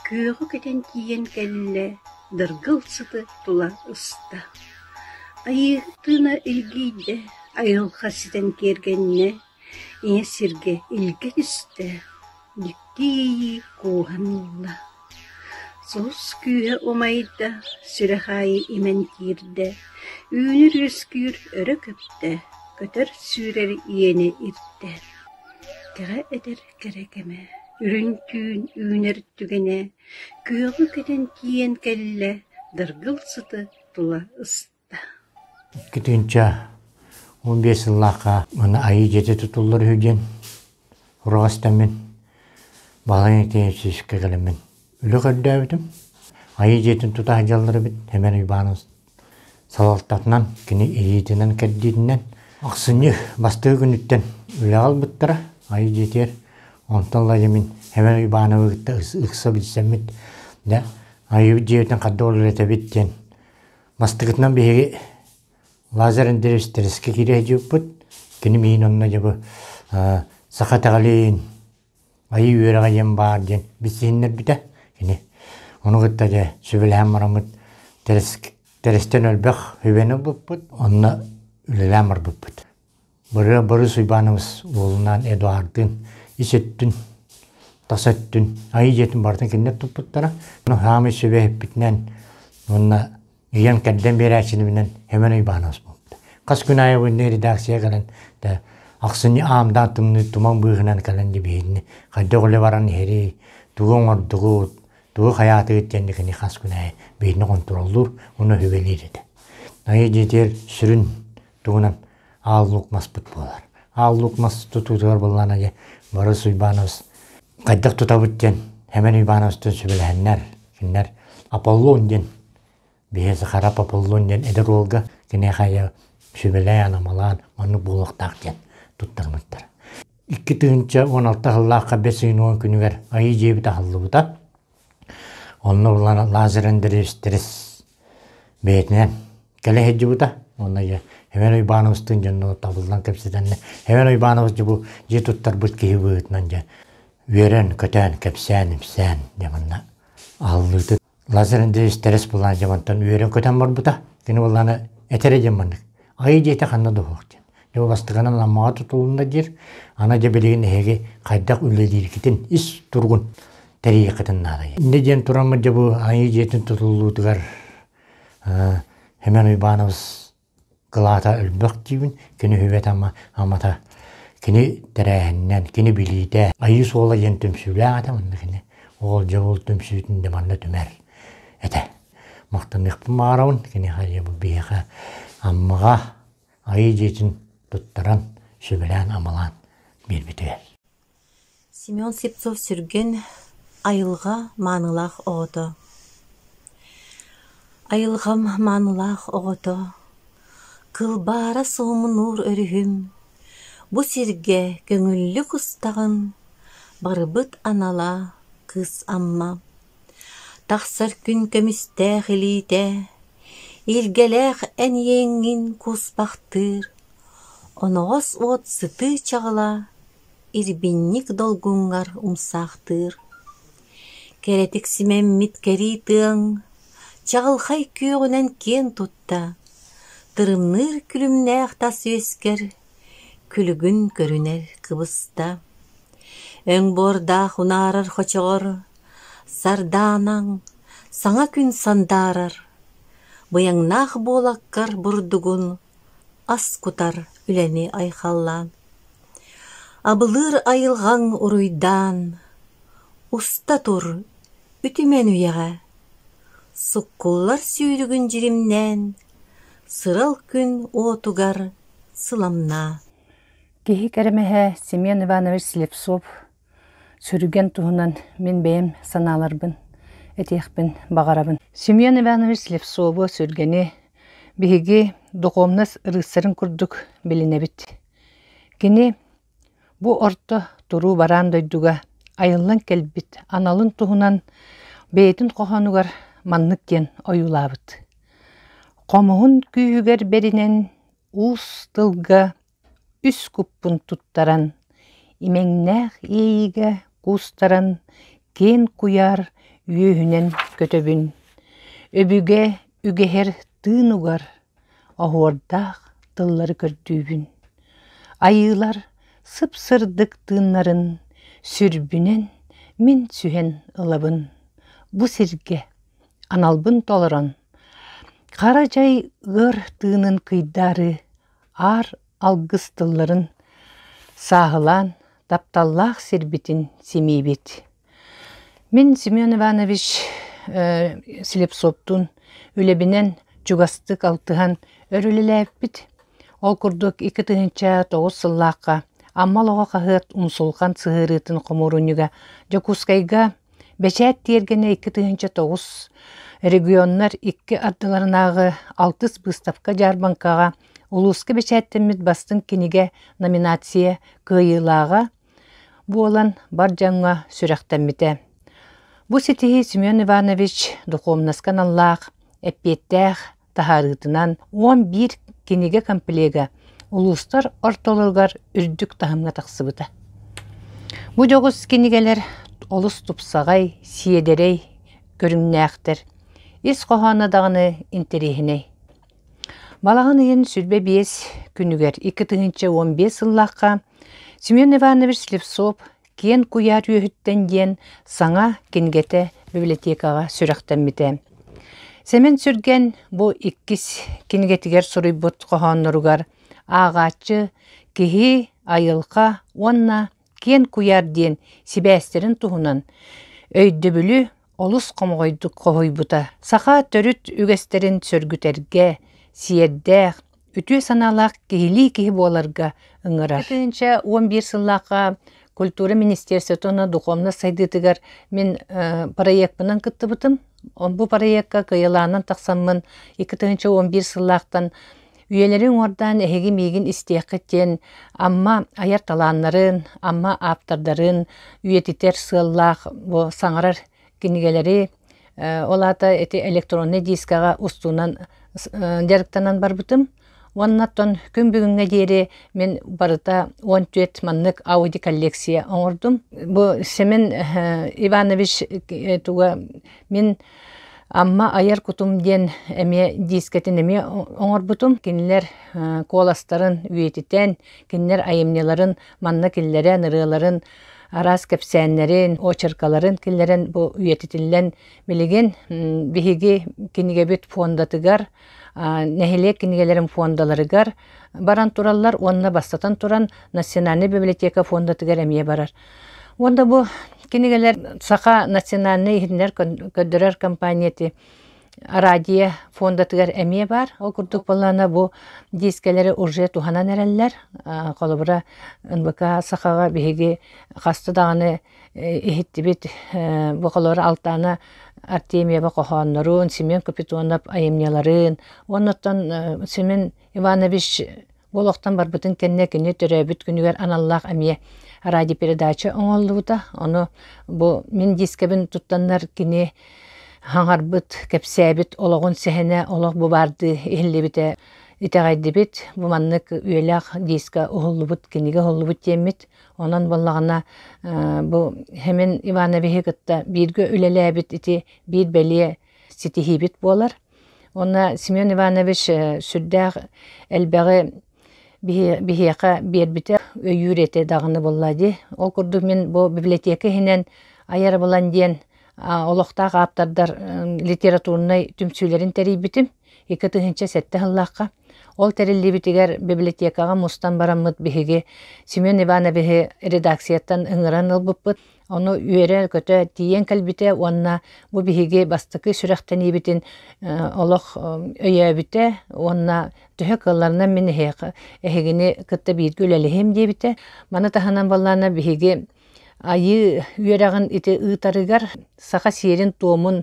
күөҕү кэтэн тиийэн кэллэ, дыргыл сыты тула ыста. Айыы тыына илгийдэ, айылҕа ситэн киэргэннэ, ийэ сиргэ илгэ түстэ, дьикти иэйии кууһан ылла. Сулус күүһэ умайда, сүрэх аайы имэн киирдэ, үүнэр-үөскүүр өрө көптө, көтөр-сүүрэр иэнэ ирдэ. Кэҕэ этэр кэрэ кэмэ, үрүҥ түүн үүнэр түгэнэ, күөҕү кэтэн тиийэн кэллэ, дыргыл сыты тула ыста.
2015 сыллаахха манна Айыы дьиэтэ тутуллар үһү диэн ураҕастаммын Баһылай Никитичка кэлэммин үлэ көрдөөбүтүм. Айыы дьиэтин тута сылдьаллар эбит Эмэн Уйбаанабыс салалтатынан, кини илиитинэн кэрдиитинэн ахсынньы бастакы күнүттэн үлэҕэ ылбыттара Айыы дьиэтигэр. Онтон ыла дьэ мин Эмэн Уйбаанабы кытта ыкса билсэммит, дьэ Айыы дьиэтин ханна үлэлэтэбит диэн Бастакытынан биһиги Лазарь Андреевич Тереске киирэ сылдьыбыппыт. Кини миин онно дьэ бу саха итэҕэлин, айыы үөрэҕэ диэн баар диэн билсиһиннэрбитэ. Кини ону кытта дьэ сүбэлэһэн бараммыт Терестэн өлбөх үбэни ылбыппыт, онно үлэлээн барбыппыт. Бырыа Борис Уйбаанабыс уолунаан Эдуардыын ис өттүн, тас өттүн, айыы дьиэтин барытын кинилэр туппуттара. Хаамый сүбэһиппитинэн уонна ыйан-кэрдэн биэрээччинибинэн Эмэн Уйбаанабыс буолбута. Хас күн аайы бу редакция кэлэн да ахсынньы аамдаан тымныы туман быыһынан кэлэн дибиһинни хайдах үлэ баран иһэрий, тугу оҥордугут, тугу хайаатыгыт диэн кини хас күн аайы биһини хонтуруоллуур уонна сүбэлиир этэ. Айыы дьиэтигэр сүрүн тугунан Аал Луук маспыт буолар. Аал Луук мас тутуутугар буоллаҕына дьэ Борис Уйбаанабыс хайдах тутабыт диэн Хэмэн Уйбаанабыстыын сүбэлэһэннэр кинилэр Аполлон диэн биһи Захарап Аполлон диэн эдэр уолга киниэхэ сүбэлээн амалаан маннык буолуохтаах диэн туттарбыттар. 2016 сыллаахха бэс ыйын 10 күнүгэр Айыы дьиэбит аһыллыбыта. Онно булан Лазарь Андреевич Терес бэйэтинэн кэлэ сылдьыбыта. Уонна дьэ Эмэн Уйбаанабыстыын дьонно табыллан кэпсэтэннэ. Эмэн Уйбаанабыс дьэ бу дьиэ туттарбыт киһи быһыытынан дьэ үөрэн-көтөн, кэпсээн-ипсээн дьэ манна аһыллыытын Лазарь Андреевич Терес булаан дьэ мантан үөрэн-көтөн барбыта. Кини буллаана этэрэ диэн маннык. Айыы дьиэтэ ханна да суох диэн. Дьэ бу бастакынан Аммаҕа тутулунна диир. Аны дьэ билигин эһиги хайдах үлэлииргитин ис туругун тэрийиэххитин наада. Инньэ диэн тураммыт дьэ бу Айыы дьиэтин тутуллуутугар Семен Уйбаанабыс кылаата өлбөх диибин. Кини үһүбэт амата кини тэрээһининэн, кини билиитэ Айыы суола диэн түмсүүлээх этэ манна кини. Ол дьэ ол түмсүүтүн дьэ манна түмэр этэ. Махтаныахпын баҕарабын киниэхэ дьэ бу биһиэхэ Аммаҕа Айыы дьиэтин туттаран, сүбэлээн-амалаан биэрбитигэр.
Семен Слепцов-Сүргэн айылҕа маанылаах оҕото Айылҕам маанылаах оҕото, Кылбаара суһумнуур өрүһүм, Бу сиргэ көҥүллүк устаҕын, Барыбыт анала Кыыс Амма. Тахсар күн көмүстээх илиитэ, Илгэлээх эн иэҥҥин кууспахтыыр, Оноҕос уот сытыы чаҕыла Ирбинньик долгуҥҥар умсаахтыыр. Кэрэтик симэммит кэрии тыаҥ, Чаҕылхай күөҕүнэн киэн тутта, Тырымныыр күлүмнээх тас үөскэр Күлүгүн көрүнэр кыбыста. Өҥ буордаах унаарар хочоҕор Сардаанаҥ саҥа күн сандаарар, Быйаҥнаах буолаккар бурдугун Ас кутар үлэни айхаллаан. Абылыыр айылҕаҥ уруйдаан, Уста тур үтүмэн үйэҕэ, Суккуллар сүүрүгүн дьиримнээн, Сырал күн уотугар сыламнаа.
Киһи кэрэмэһэ Семен Иванович Слепцов сүрүгэн туһунан мин бэйэм санааларбын этиэхпин баҕарабын. Семен Иванович Слепцову сүргэни биһиги духовность рыцарын курдук билинэбит. Кини бу орто туруу бараан дойдуга айыллан кэлбит аналын туһунан бэйэтин хоһоонугар маннык диэн ойуулаабыт. Хомуһун күүһүгэр бэринэн уус тылга үс куппун туттаран, имэҥнээх иэйиигэ куустаран киэн куйаар үөһүнэн көтөбүн, өбүгэ үгэһэр тыын угар оһуордаах тыллары көрдүүбүн. Айыылар сып-сырдык тыыннарын сүрбүнэн мин сүһэн ылабын. Бу сиргэ аналбын толорон, хара дьай ыар тыынын кыйдаары аар алгыс тылларын сааһылаан тапталлаах сирбитин симиибит. Мин Семен Иванович Слепцовтуун үлэбинэн чугастык алтыһан өр үлэлээбиппит. Ол курдук 2009 сыллаахха Амма олоҕо хаһыат умсулҕан сыһыарыытын хомуурунньуга Дьокуускайга Бэчээт тиэргэнэ 2009 регионнар икки ардыларынааҕы алтыс быыстапка-дьаарбаҥкаҕа улууска бэчээттэммит бастыҥ кинигэ номинация кыайыылааҕа буолан бар дьоҥҥо сүрэхтэммитэ. Бу ситиһии Семен Иванович духовноска аналлаах, эппиэттээх таһаарыытынан 11 кинигэ комплега улуустар ортолоругар үрдүк таһымҥа тахсыбыта. Бу дьоҕус кинигэлэр олус тупсаҕай, сиэдэрэй көрүҥнээхтэр, ис хоһооно даҕаны интэриэһинэй. Балаҕан ыйын 25 күнүгэр 2015 сыллаахха Семен Иванович Слепцов Киэн куйаар үөһүттэн диэн саҥа кинигэтэ библиотекаҕа сүрэхтэммитэ. Сэмэн Сүргэн бу иккис кинигэтигэр суруйбут хоһоонноругар ааҕааччы киһи, айылҕа уонна киэн куйаар диэн сибээстэрин туһунан өйдөбүлү олус хомоҕойдук хоһуйбута. Саха төрүт үгэстэрин сөргүтэргэ, сиэрдээх, үтүө санаалаах киһилии киһи буоларга ыҥырар. 2011 сыллаахха культура министерствотын уонна духовность сайдыытыгар мин проекпынан кыттыбытым. Бу проекка кыайылаанан тахсаммын 2011 сыллаахтан үйэлэри уҥуордаан эһиги миигин истиэххит диэн Амма айар талааннарын, Амма ааптардарын үйэтитэр сыаллаах бу саҥарар кинигэлэри ол аата ити электроннай дискаҕа устуунан дьарыктанан барбытым. Уонна оттон күн бүгүҥҥэ диэри мин барыта 14 маннык ауди коллекция оҥордум. Бу Семен Иванович туга мин Амма айар кутум диэн эмиэ дискэтин эмиэ оҥорбутум. Кинилэр куоластарын үйэтитэн, кинилэр айымньыларын манна киллэрэн, ырыаларын араас кэпсээннэрин, очеркаларын киллэрэн бу үйэтитиллэн билигин биһиги кинигэбит фондатыгар, нэһилиэк кинигэлэрин фондаларыгар баран тураллар уонна бастатан туран Национальнай библиотека фондатыгар эмиэ барар. Уонна бу кинигэлэр Саха национальнай иһитиннэр көрдөрөр компанияты Радио фондатыгар эмиэ баар. Ол курдук буоллаҕына бу дискэлэри уже туһанан эрэллэр. Холобура, НВК Сахаҕа биһиги хаста даҕаны иһиттибит. Бу холобура Алтаана Артемьева хоһооннорун, Семен Капитонов айымньыларын, уонна Семен Иванович бу олохтон барбытын кэннэ кини төрөөбүт күнүгэр аналлаах эмиэ радиопередача оҥоһуллубута. Ону бу мин дискэбин туттаннар кини хаҥарбыт, кэпсээбит олоҕун сэһэнэ олох бу баардыы иһиллибитэ итэҕэйдибит. Бу маннык үйэлээх диска уһуллубут, кинигэ уһуллубут диэммит. Онон буоллаҕына бу Хэмин Ивановиһы кытта бииргэ үлэлээбит ити биир бэлиэ ситиһиибит буолар. Уонна Семен Иванович сүрдээх элбэҕи биһиэхэ биэрбитэ, өйүүр этэ даҕаны буолла дии. Ол курдук мин бу библиотека иһинэн айар булан диэн олохтоох ааптардар литературнай түмсүүлэрин тэрийбитим. 2007 сыллаахха. Ол тэриллибитигэр библиотекаҕа мустан бараммыт биһиги Семен Ивановиһы редакцияттан ыҥыран ылбыппыт. Ону үөрэ-көтө тиийэн кэлбитэ уонна бу биһиги бастакы сүрэхтэниибитин олох өйөөбүтэ уонна төһө кыалларынан мин эһиэхэ эһигини кытта бииргэ үлэлэһиэм диэбитэ. Маны таһынан буоллаҕына биһиги айыы үөрэҕин ити ыытарыгар саха сиэрин-туомун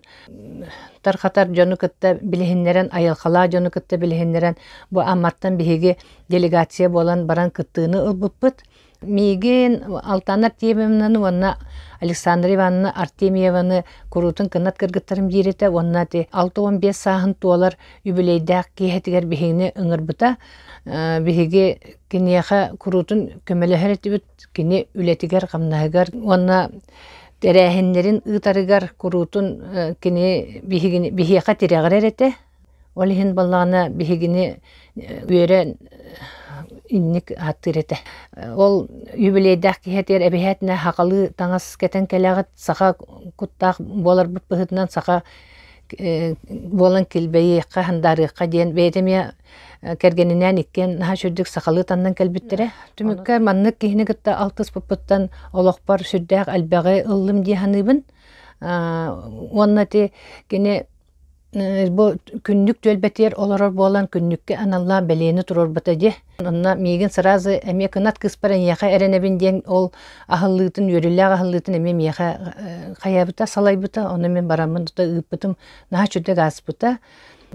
тарҕатар дьону кытта билиһиннэрэн, айылҕалаах дьону кытта билиһиннэрэн бу Амматтан биһиги делегация буолан баран кыттыыны ылбыппыт. Миигин Алтан Артемьевнаны уонна Александра Ивановна Артемьеваны куруутун кынат кыргыттарым диир этэ уонна ити 65 сааһын туолар үбүлүөйдээх киэһэтигэр биһигини ыҥырбыта. Биһиги киниэхэ куруутун көмөлөһөр этибит, кини үлэтигэр-хамнаһыгар уонна тэрээһиннэрин ыытарыгар куруутун кини биһигини биһиэхэ тирэҕирэр этэ. Ол иһин буоллаҕына биһигини үөрэ инник ааттыыр этэ. Ол юбилейдаах киһитигэр эбиһээтинэ сахалыы таҥас кэтэн кэлэҕит, саха куттаах буоларбыт быһыытынан саха буолан килбэйиэххэ, хандаарыахха диэн бэйэтэ эмиэ кэргэнинээн иккиэн наһаа сүрдүк сахалыы таннан кэлбиттэрэ. Түмүккэ маннык киһини кытта алтыспыппыттан олохпор сүрдээх элбэҕи ыллым дии саныыбын. Уонна ити кини Бу күннүк түөлбэтигэр олорор буолан күннүккэ аналлаах бэлиэни туруорбута дии. Онно миигин сразу эмиэ кынат кыыспар эйиэхэ эрэнэбин диэн ол аһыллыытын, үөрүүлээх аһыллыытын эмиэ миэхэ хайаабыта, салайбыта. Ону мин бараммын тута ыыппытым. Наһаа үчүгэй ааспыта.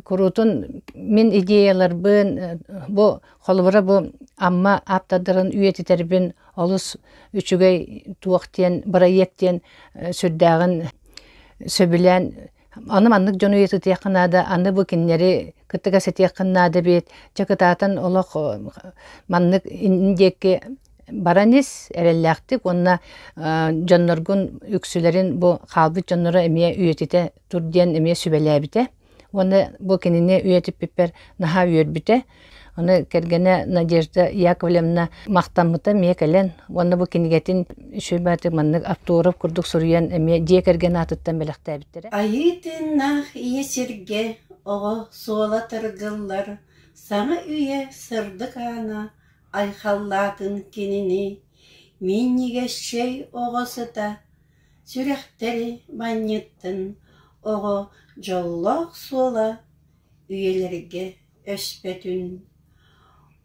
Куруутун мин идеяларбын бу холобура бу Амма ааптардарын үйэтитэрбин олус үчүгэй туох диэн бырайыак диэн сүрдээҕин сөбүлээн Аны маннык дьону үйэтитиэххэ наада, аны бу кинилэри кытта кэпсэтиэххэ наада эбит. Чэ кытаатан олох маннык диэки баран ис эрэллээхтик уонна дьонноргун үксүлэрин бу хаалбыт дьонноро эмиэ үйэтитэ тур диэн эмиэ сүбэлээбитэ. Уонна бу кинини үйэтиппиппэр наһаа үөрбүтэ. Аны кэргэнэ Надежда Яковлевна махтаммыта эмиэ кэлэн уонна бу кинигэтин үчүгэй маннык автограф курдук суруйан эмиэ дьиэ кэргэн аатыттан бэлэхтээбиттэрэ.
Айыы тыыннаах ийэ сиргэ оҕо суола тыргыллар, саҥа үйэ сырдык аана айхаллаатын кинини, минньигэс чэй оҕо сыта сүрэхтэри манньыттын, оҕо дьоллоох суола үйэлэргэ өспөтүн,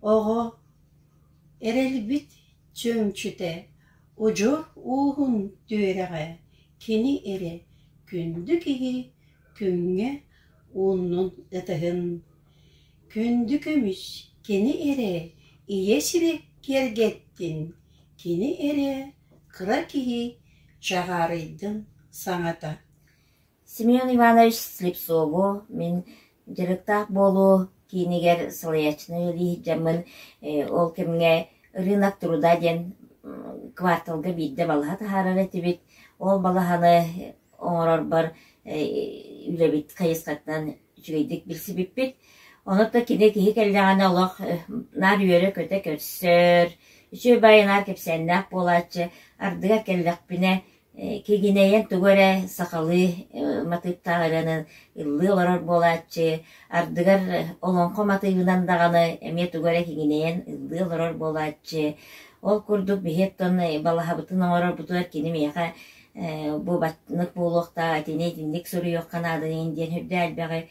оҕо эрэлбит чөмчүтэ, удьуор ууһун түөрэҕэ кини эрэ күндү киһи күҥҥэ ууннун ытыһын, күндү көмүс кини эрэ ийэ сири киэргэттин, кини эрэ кыра киһи чаҕаарыйдын саҥата.
Семен Иванович Слепцову мин дьарыктаах буолуу киинигэр салайааччыны үлэлии сылдьаммын ол кэмҥэ «Рынок труда» диэн кварталга биирдэ балаһа таһаарар этибит. Ол балаһаны оҥорорбор үлэбит хайысхатынан үчүгэйдик билсибиппит. Онон да кини киһи кэллэҕинэ олох наар үөрэ-көтө көрсөр, үчүгэй баҕайы наар кэпсээннээх буолааччы. Ардыгар кэллэхпинэ Кигинэйэн тугу эрэ сахалыы матыыптаах ырыаны ыллыы олорор буолааччы, ардыгар олоҥхо матыыбынан даҕаны эмиэ тугу эрэ кигинэйэн ыллыы олорор буолааччы. Ол курдук биһи оттон балаһабытын оҥорорбутугар кини миэхэ бу маннык буолуохтаах, итини итинник суруйуохха наада диэн үрдэ элбэҕи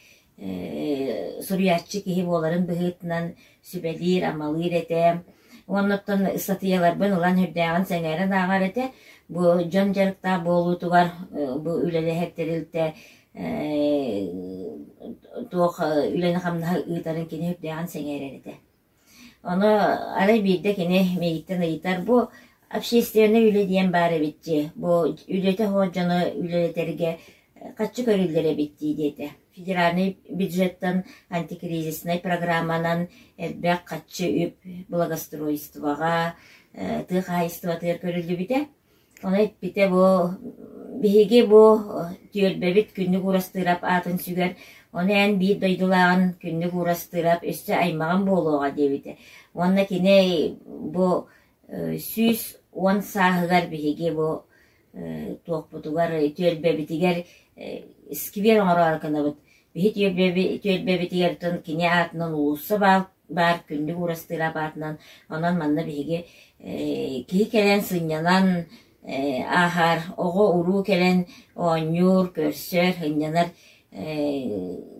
суруйааччы киһи буоларын быһыытынан сүбэлиир-амалыыр этэ. Уонна оттон ыстатыйаларбын ылан үрдээҕин сэҥээрэн ааҕар этэ. Бу дьон дьарыктаах буолуутугар бу үлэлэһэр тэрилтэ Туох үлэни-хамнаһы ыытарын кини үрдээҕин сэҥээрэр этэ. Ону арай биирдэ кини миигиттэн ыйытар, бу общественнай үлэ диэн баар эбит дии, бу үлэтэ суох дьону үлэлэтэргэ харчы көрүллэр эбит дии диэтэ. Федеральнай бюджеттан антикризиснай программанан элбэх харчы үп благоустройствоҕа, тыа хаһаайыстыбатыгар көрүллүбүтэ. Ону эппитэ бу биһиги бу түөлбэбит Күннүк Уурастыырап аатын сүгэр, ону эн биир дойдулааҕын Күннүк Уурастыырап өссө аймаҕым буолуоҕа диэбитэ. Уонна кини бу 110 сааһыгар биһиги бу туохпутугар түөлбэбитигэр сквер оҥороору гынабыт. Биһи түөлбэбитигэр кини аатынан уулусса баар Күннүк Уурастыырап аатынан. Онон манна биһиги киһи кэлэн сынньанан ааһар, оҕо-уруу кэлэн оонньуур, көрсөр, сынньанар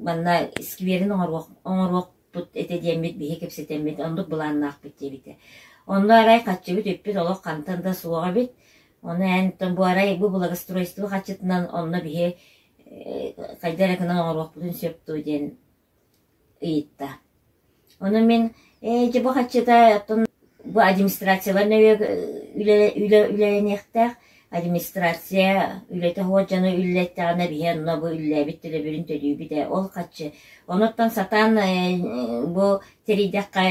манна скверин оҥоруохпут этэ диэммит биһи кэпсэтэммит оннук былааннаахпыт диэбитэ. Онно арай хаччыбыт үппүт олох хантан да суох эбит. Ону эн бу арай бу благоустройство хаччытынан онно биһи хайда эрэ гынан оҥоруохпутун сөп дуо диэн ыйытта. Ону мин ээ дьэ бу хаччыта оттон бу администрациялар нөҥүө үлэ үлэлэниэхтээх. Администрация үлэтэ суох дьону үлэлэттэҕинэ биһи онно бу үлэлээбит төлөбүрүн төлүүбүт ээ ол хаччы. Онуттан сатаан бу тэрийдэххэ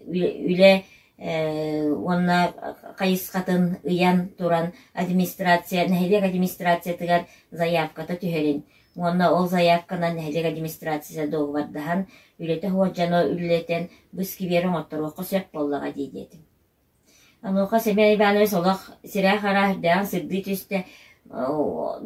үлэ уонна хайысхатын ыйан туран администрация нэһилиэк администрациятыгар заявката түһэрин Уонна ол заявканан нэһилиэк администрацията дуогабардаһан, үлэтэ суох дьону үлэлэтэн бу сквери оҥотторуохха сөп буоллаҕа дии диэтим. Онуоха Семен Иванович олох сирээ-хараа үрдээҕин сырдыы түстэ,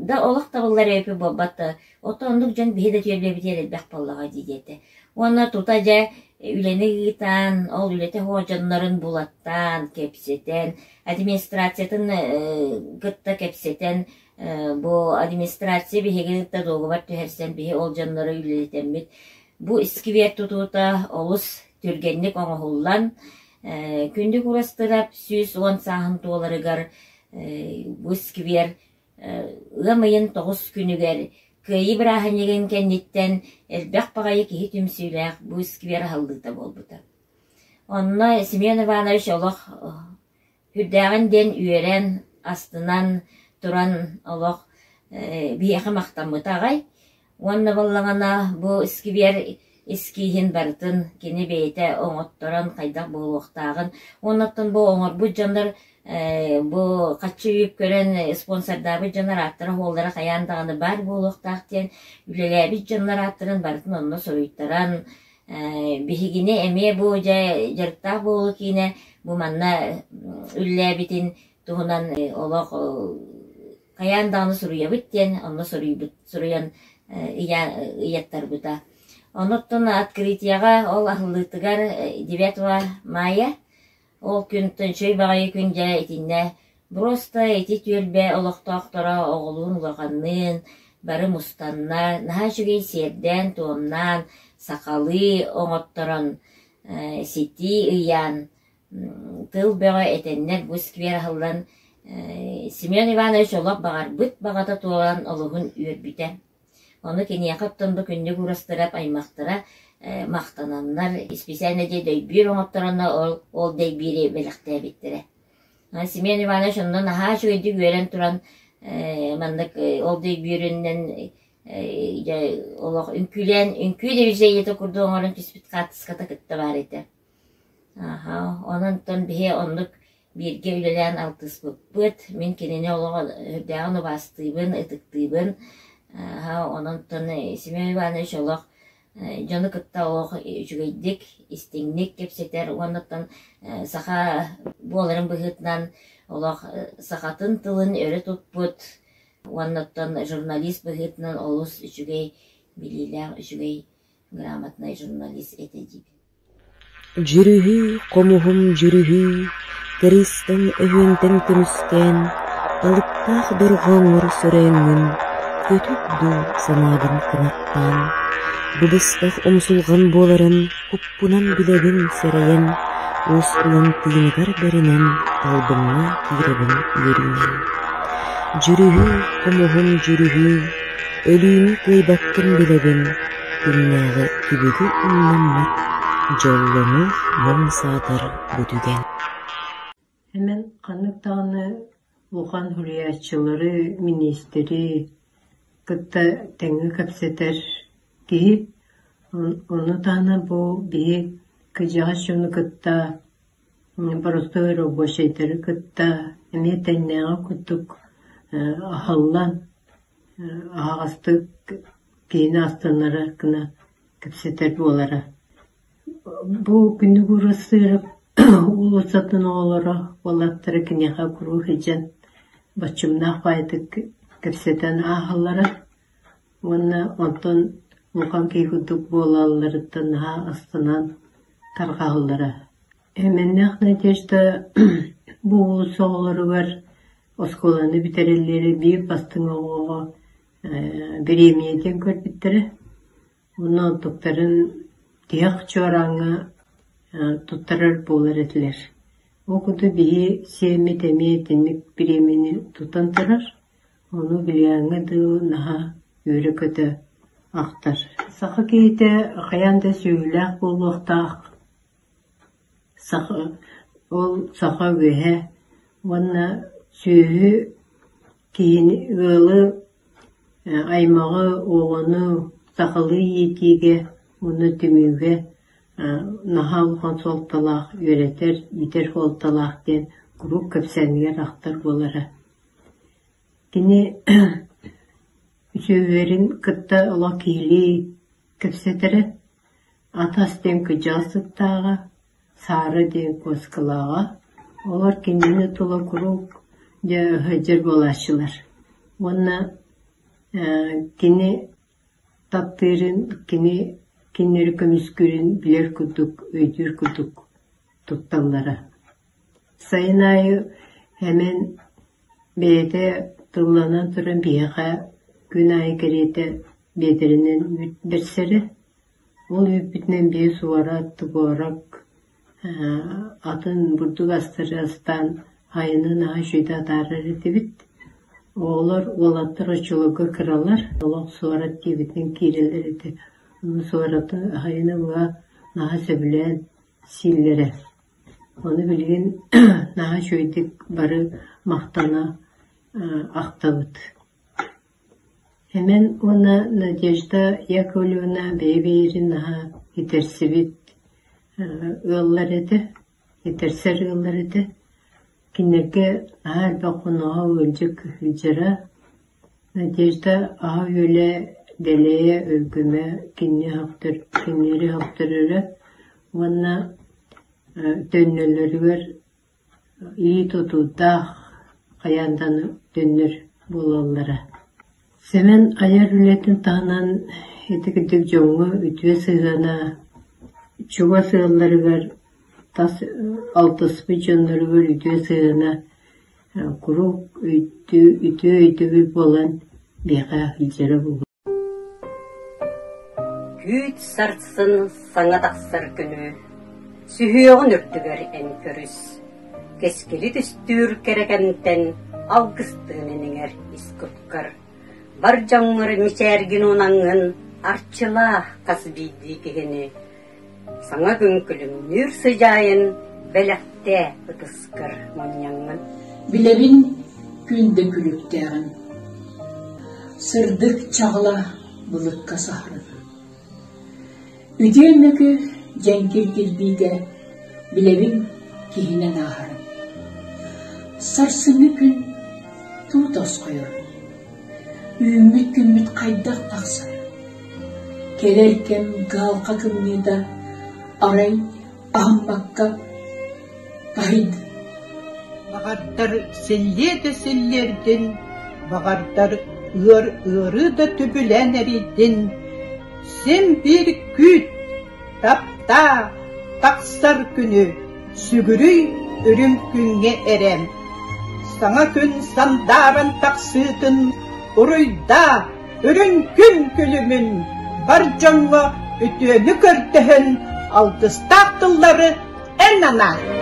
да олох табыллар өйүпү буолбат да, оттон оннук дьон биһи да түөлбэбитигэр элбэх буоллаҕа дии диэтэ. Уонна тута дьэ үлэни ыытан, ол үлэтэ суох дьоннорун булаттаан, кэпсэтэн, администрациятын кытта кэпсэтэн Бу администрация биһиги кытта дуогабар түһэрсэн биһи ол дьоннору үлэлэтэммит бу сквер тутуута олус түргэнник оҥоһуллан Күндү Курастырап 110 сааһын туоларыгар бу сквер ыам ыйын 9 күнүгэр Кыайыы бырааһынньыгын кэнниттэн элбэх баҕайы киһи түмсүүлээх бу сквер аһыллыыта буолбута. Онно Семен Иванович олох Үрдээҕин диэн үөрэн, астынан туран олох биһиэхэ махтаммыта аҕай. Уонна буоллаҕына бу сквер эскииһин барытын кини бэйэтэ оҥотторон хайдах буолуохтааҕын уонна оттон бу оҥорбут дьоннор бу хаччы үп көрөн спонсордаабыт дьоннор ааттара-суоллара хайаан даҕаны баар буолуохтаах диэн үлэлээбит дьоннор ааттарын барытын онно суруйтаран Биһигини эмиэ бу дьэ дьарыктаах буолуу киинэ бу манна үлэлээбитин туһунан олох хайаан даҕаны суруйабыт диэн онно суруйбут суруйан ыйаттарбыта. Онуттан открытиеҕа ол аһыллыытыгар 9 мая Ол күнтэн үчүгэй баҕайы күн дьэ итиннэ просто ити түөлбэ олохтоохторо оҕолуун-улаханныын бары мустанна, наһаа үчүгэй сиэрдээн-туомнаан, сахалыы оҥотторон, ситии ыйаан, тыл бөҕө этэннэр бу сквер аһыллан Семен Иванович олох баҕарбыт баҕата туолан олуһун үөрбүтэ. Ону киниэхэ оттон бу күннүк уурастырап аймахтара махтананнар, исписээнэ дьиэ дөйбүүр оҥотторонно ол, ол дэйбиири бэлэхтээбиттэрэ. Семен Иванович онно наһаа үчүгэйдик үөрэн туран маннык ол дөйбүүрүнэн олох үҥкүүлээн үҥкүү движениета курдук оҥорон түспүт хаартыската кытта баар этэ. Аха, онон биһи оннук Бииргэ үлэлээн алтыспыппыт. Мин кинини олох үрдээҕин убаастыыбын, ытыктыыбын. Онон Семен Иванович олох дьону кытта олох үчүгэйдик, истиҥник кэпсэтэр уонна саха буоларын быһыытынан олох сахатын тылын өрө туппут уонна журналист быһыытынан олус үчүгэй билиилээх, үчүгэй грамотнай журналист этэ диибин.
Дьүрүһүй, хомуһум, дьүрүһүй, кэриистэн өһүөнтэн көмүскээн, алыптаах дорҕооҥҥор сөрөөҥҥүн, көтүт дуу санаабын кынаттаан, бу быстах умсулҕан буоларын куппунан билэбин сэрэйэн, уоскулаҥ тыыныгар бэринэн албыҥҥа киирэбин үөрүүнэн. Дьүрүһүй, хомуһум, дьүрүһүй, Өлүүнү кыайбаккын билэбин, күннээҕи түбүгү умнаммыт, дьоллонуох муҥ саатар бу түгэн.
Эмэн ханнык даҕаны улахан суруйааччылары, миниистири кытта тэҥҥэ кэпсэтэр киһи. Ону таһынан бу биһи кырдьаҕас дьону кытта боростуой рабочайдары кытта эмиэ тэҥнээҕи курдук аһыллан аһаҕастык киһини астынара гына кэпсэтэр буолара. Бу күнү Сыырап уулуссатын оҕолоро уолаттара киниэхэ куруук илдьэн боччумнаах баайдык кэпсэтэн ааһаллара уонна онтон улахан киһи курдук буолалларыттан наһаа астынан тарҕаһаллара. Эмэннээх Надежда бу уулусса оҕолоругар оскуоланы бүтэрэллэрэ биир бастыҥ оҕоҕо бириэмийэ диэн көрбүттэрэ. Уонна онтуктарын тиһэх чуорааҥҥа туттарар буолар этилэр. Ол курдук биһи сиэммит эмиэ итинник бириэмэни тутан турар. Ону билиҥҥэ дылы наһаа үөрэ-көтө ахтар. Саха киһитэ хайаан да сүөһүлээх буолуохтаах. Саха ол саха үгэһэ уонна сүөһү киһини ыалы аймаҕы, оҕону сахалыы иитиигэ уонна түмүүгэ наһаа улахан суолталаах, үөрэтэр, иитэр суолталаах диэн куруук кэпсээнигэр ахтар буолара. Кини үчүгэйин кытта олох киһилии кэпсэтэрэ, атас диэн кыдьаал сыттааҕа, Саара диэн куоскалааҕа, олор кинини тула куруук дьэ сылдьар буолааччылар уонна кини таптыырын, кини кинилэри көмүскүүрүн билэр курдук, өйдүүр курдук тутталлара. Сайын аайы Эмэн бэйэтэ тылланан туран биһиэхэ күн аайы кэриэтэ биэдэрэнэн үүт бэрсэрэ. Ол үүппүтүнэн биир суорат, творог, атын бурдук астары астаан айаны наһаа үчүгэйдик атаарар этибит. Оҕолор, уолаттар оччолорго кыралар, олох суорат диэбитинэн киирэллэр этэ. Ону суораты аһайыны быһа наһаа сөбүлээн сииллэрэ. Ону билигин наһаа үчүгэйдик бары махтана ахтабыт. Эмэн уонна Надежда Яковлевна бэйэ-бэйэлэрин наһаа итэрсибит ыаллар этэ, итэрсэр ыаллар этэ. Кинилэргэ наһаа элбэх хоноһо ыалдьык сылдьара. Надежда аһа-үөлэ дэлэйэ, өлгөмө кинини кинилэри сөхтөрөрө уонна төннөллөрүгэр Илии тутуурдаах хайаан даҕаны төннөр буолаллара. Сэмэн айар үлэтин таһынан ити курдук дьоҥҥо үтүө сыһыана, чугас ыалларыгар, тас алтыспыт дьонноругар үтүө сыһыана куруук үтүө өйдөбүл буолан биһиэхэ илдьэрэ буолуо.
Күүт сарсын саҥа тахсар күнү, Сүһүөҕүн үрдүгэр эн көрүс, Кэскили түстүүр кэрэ кэмтэн Алгыстыын иниҥэр ис куткар. Бар дьоҥҥор мичээргин унаҥҥын Арчылаа хас биирдии киһини. Саҥа күн күлүмнүүр сыдьаайын Бэлэхтээ ытыскар мунньаҥҥын.
Билэбин күн да күлүктээҕин Сырдык чаҕыла былыкка саһарын Үтүө мөкү дьэҥкир кирбиитэ Билэбин киһинэн ааһарын Сарсыҥҥы күн туу тосхойор Үүммүт күммүт хайдах тахсар Кэлэр кэм кыһалҕа кымньыыта Арай аһыммакка таһыйда
Баҕардар силлиэ да силлиэрдин, баҕардар ыар ыарыы да түбүлээн эрийдин, син биир күүт, таптаа, тахсар күнү, сүгүрүй үрүҥ күҥҥэ эрэн. Саҥа күн сандааран тахсыытын уруйдаа, үрүҥ күн күлүмүн бар дьоҥҥо үтүөнү көрдөһөн алгыстаах тыллары эн анаа.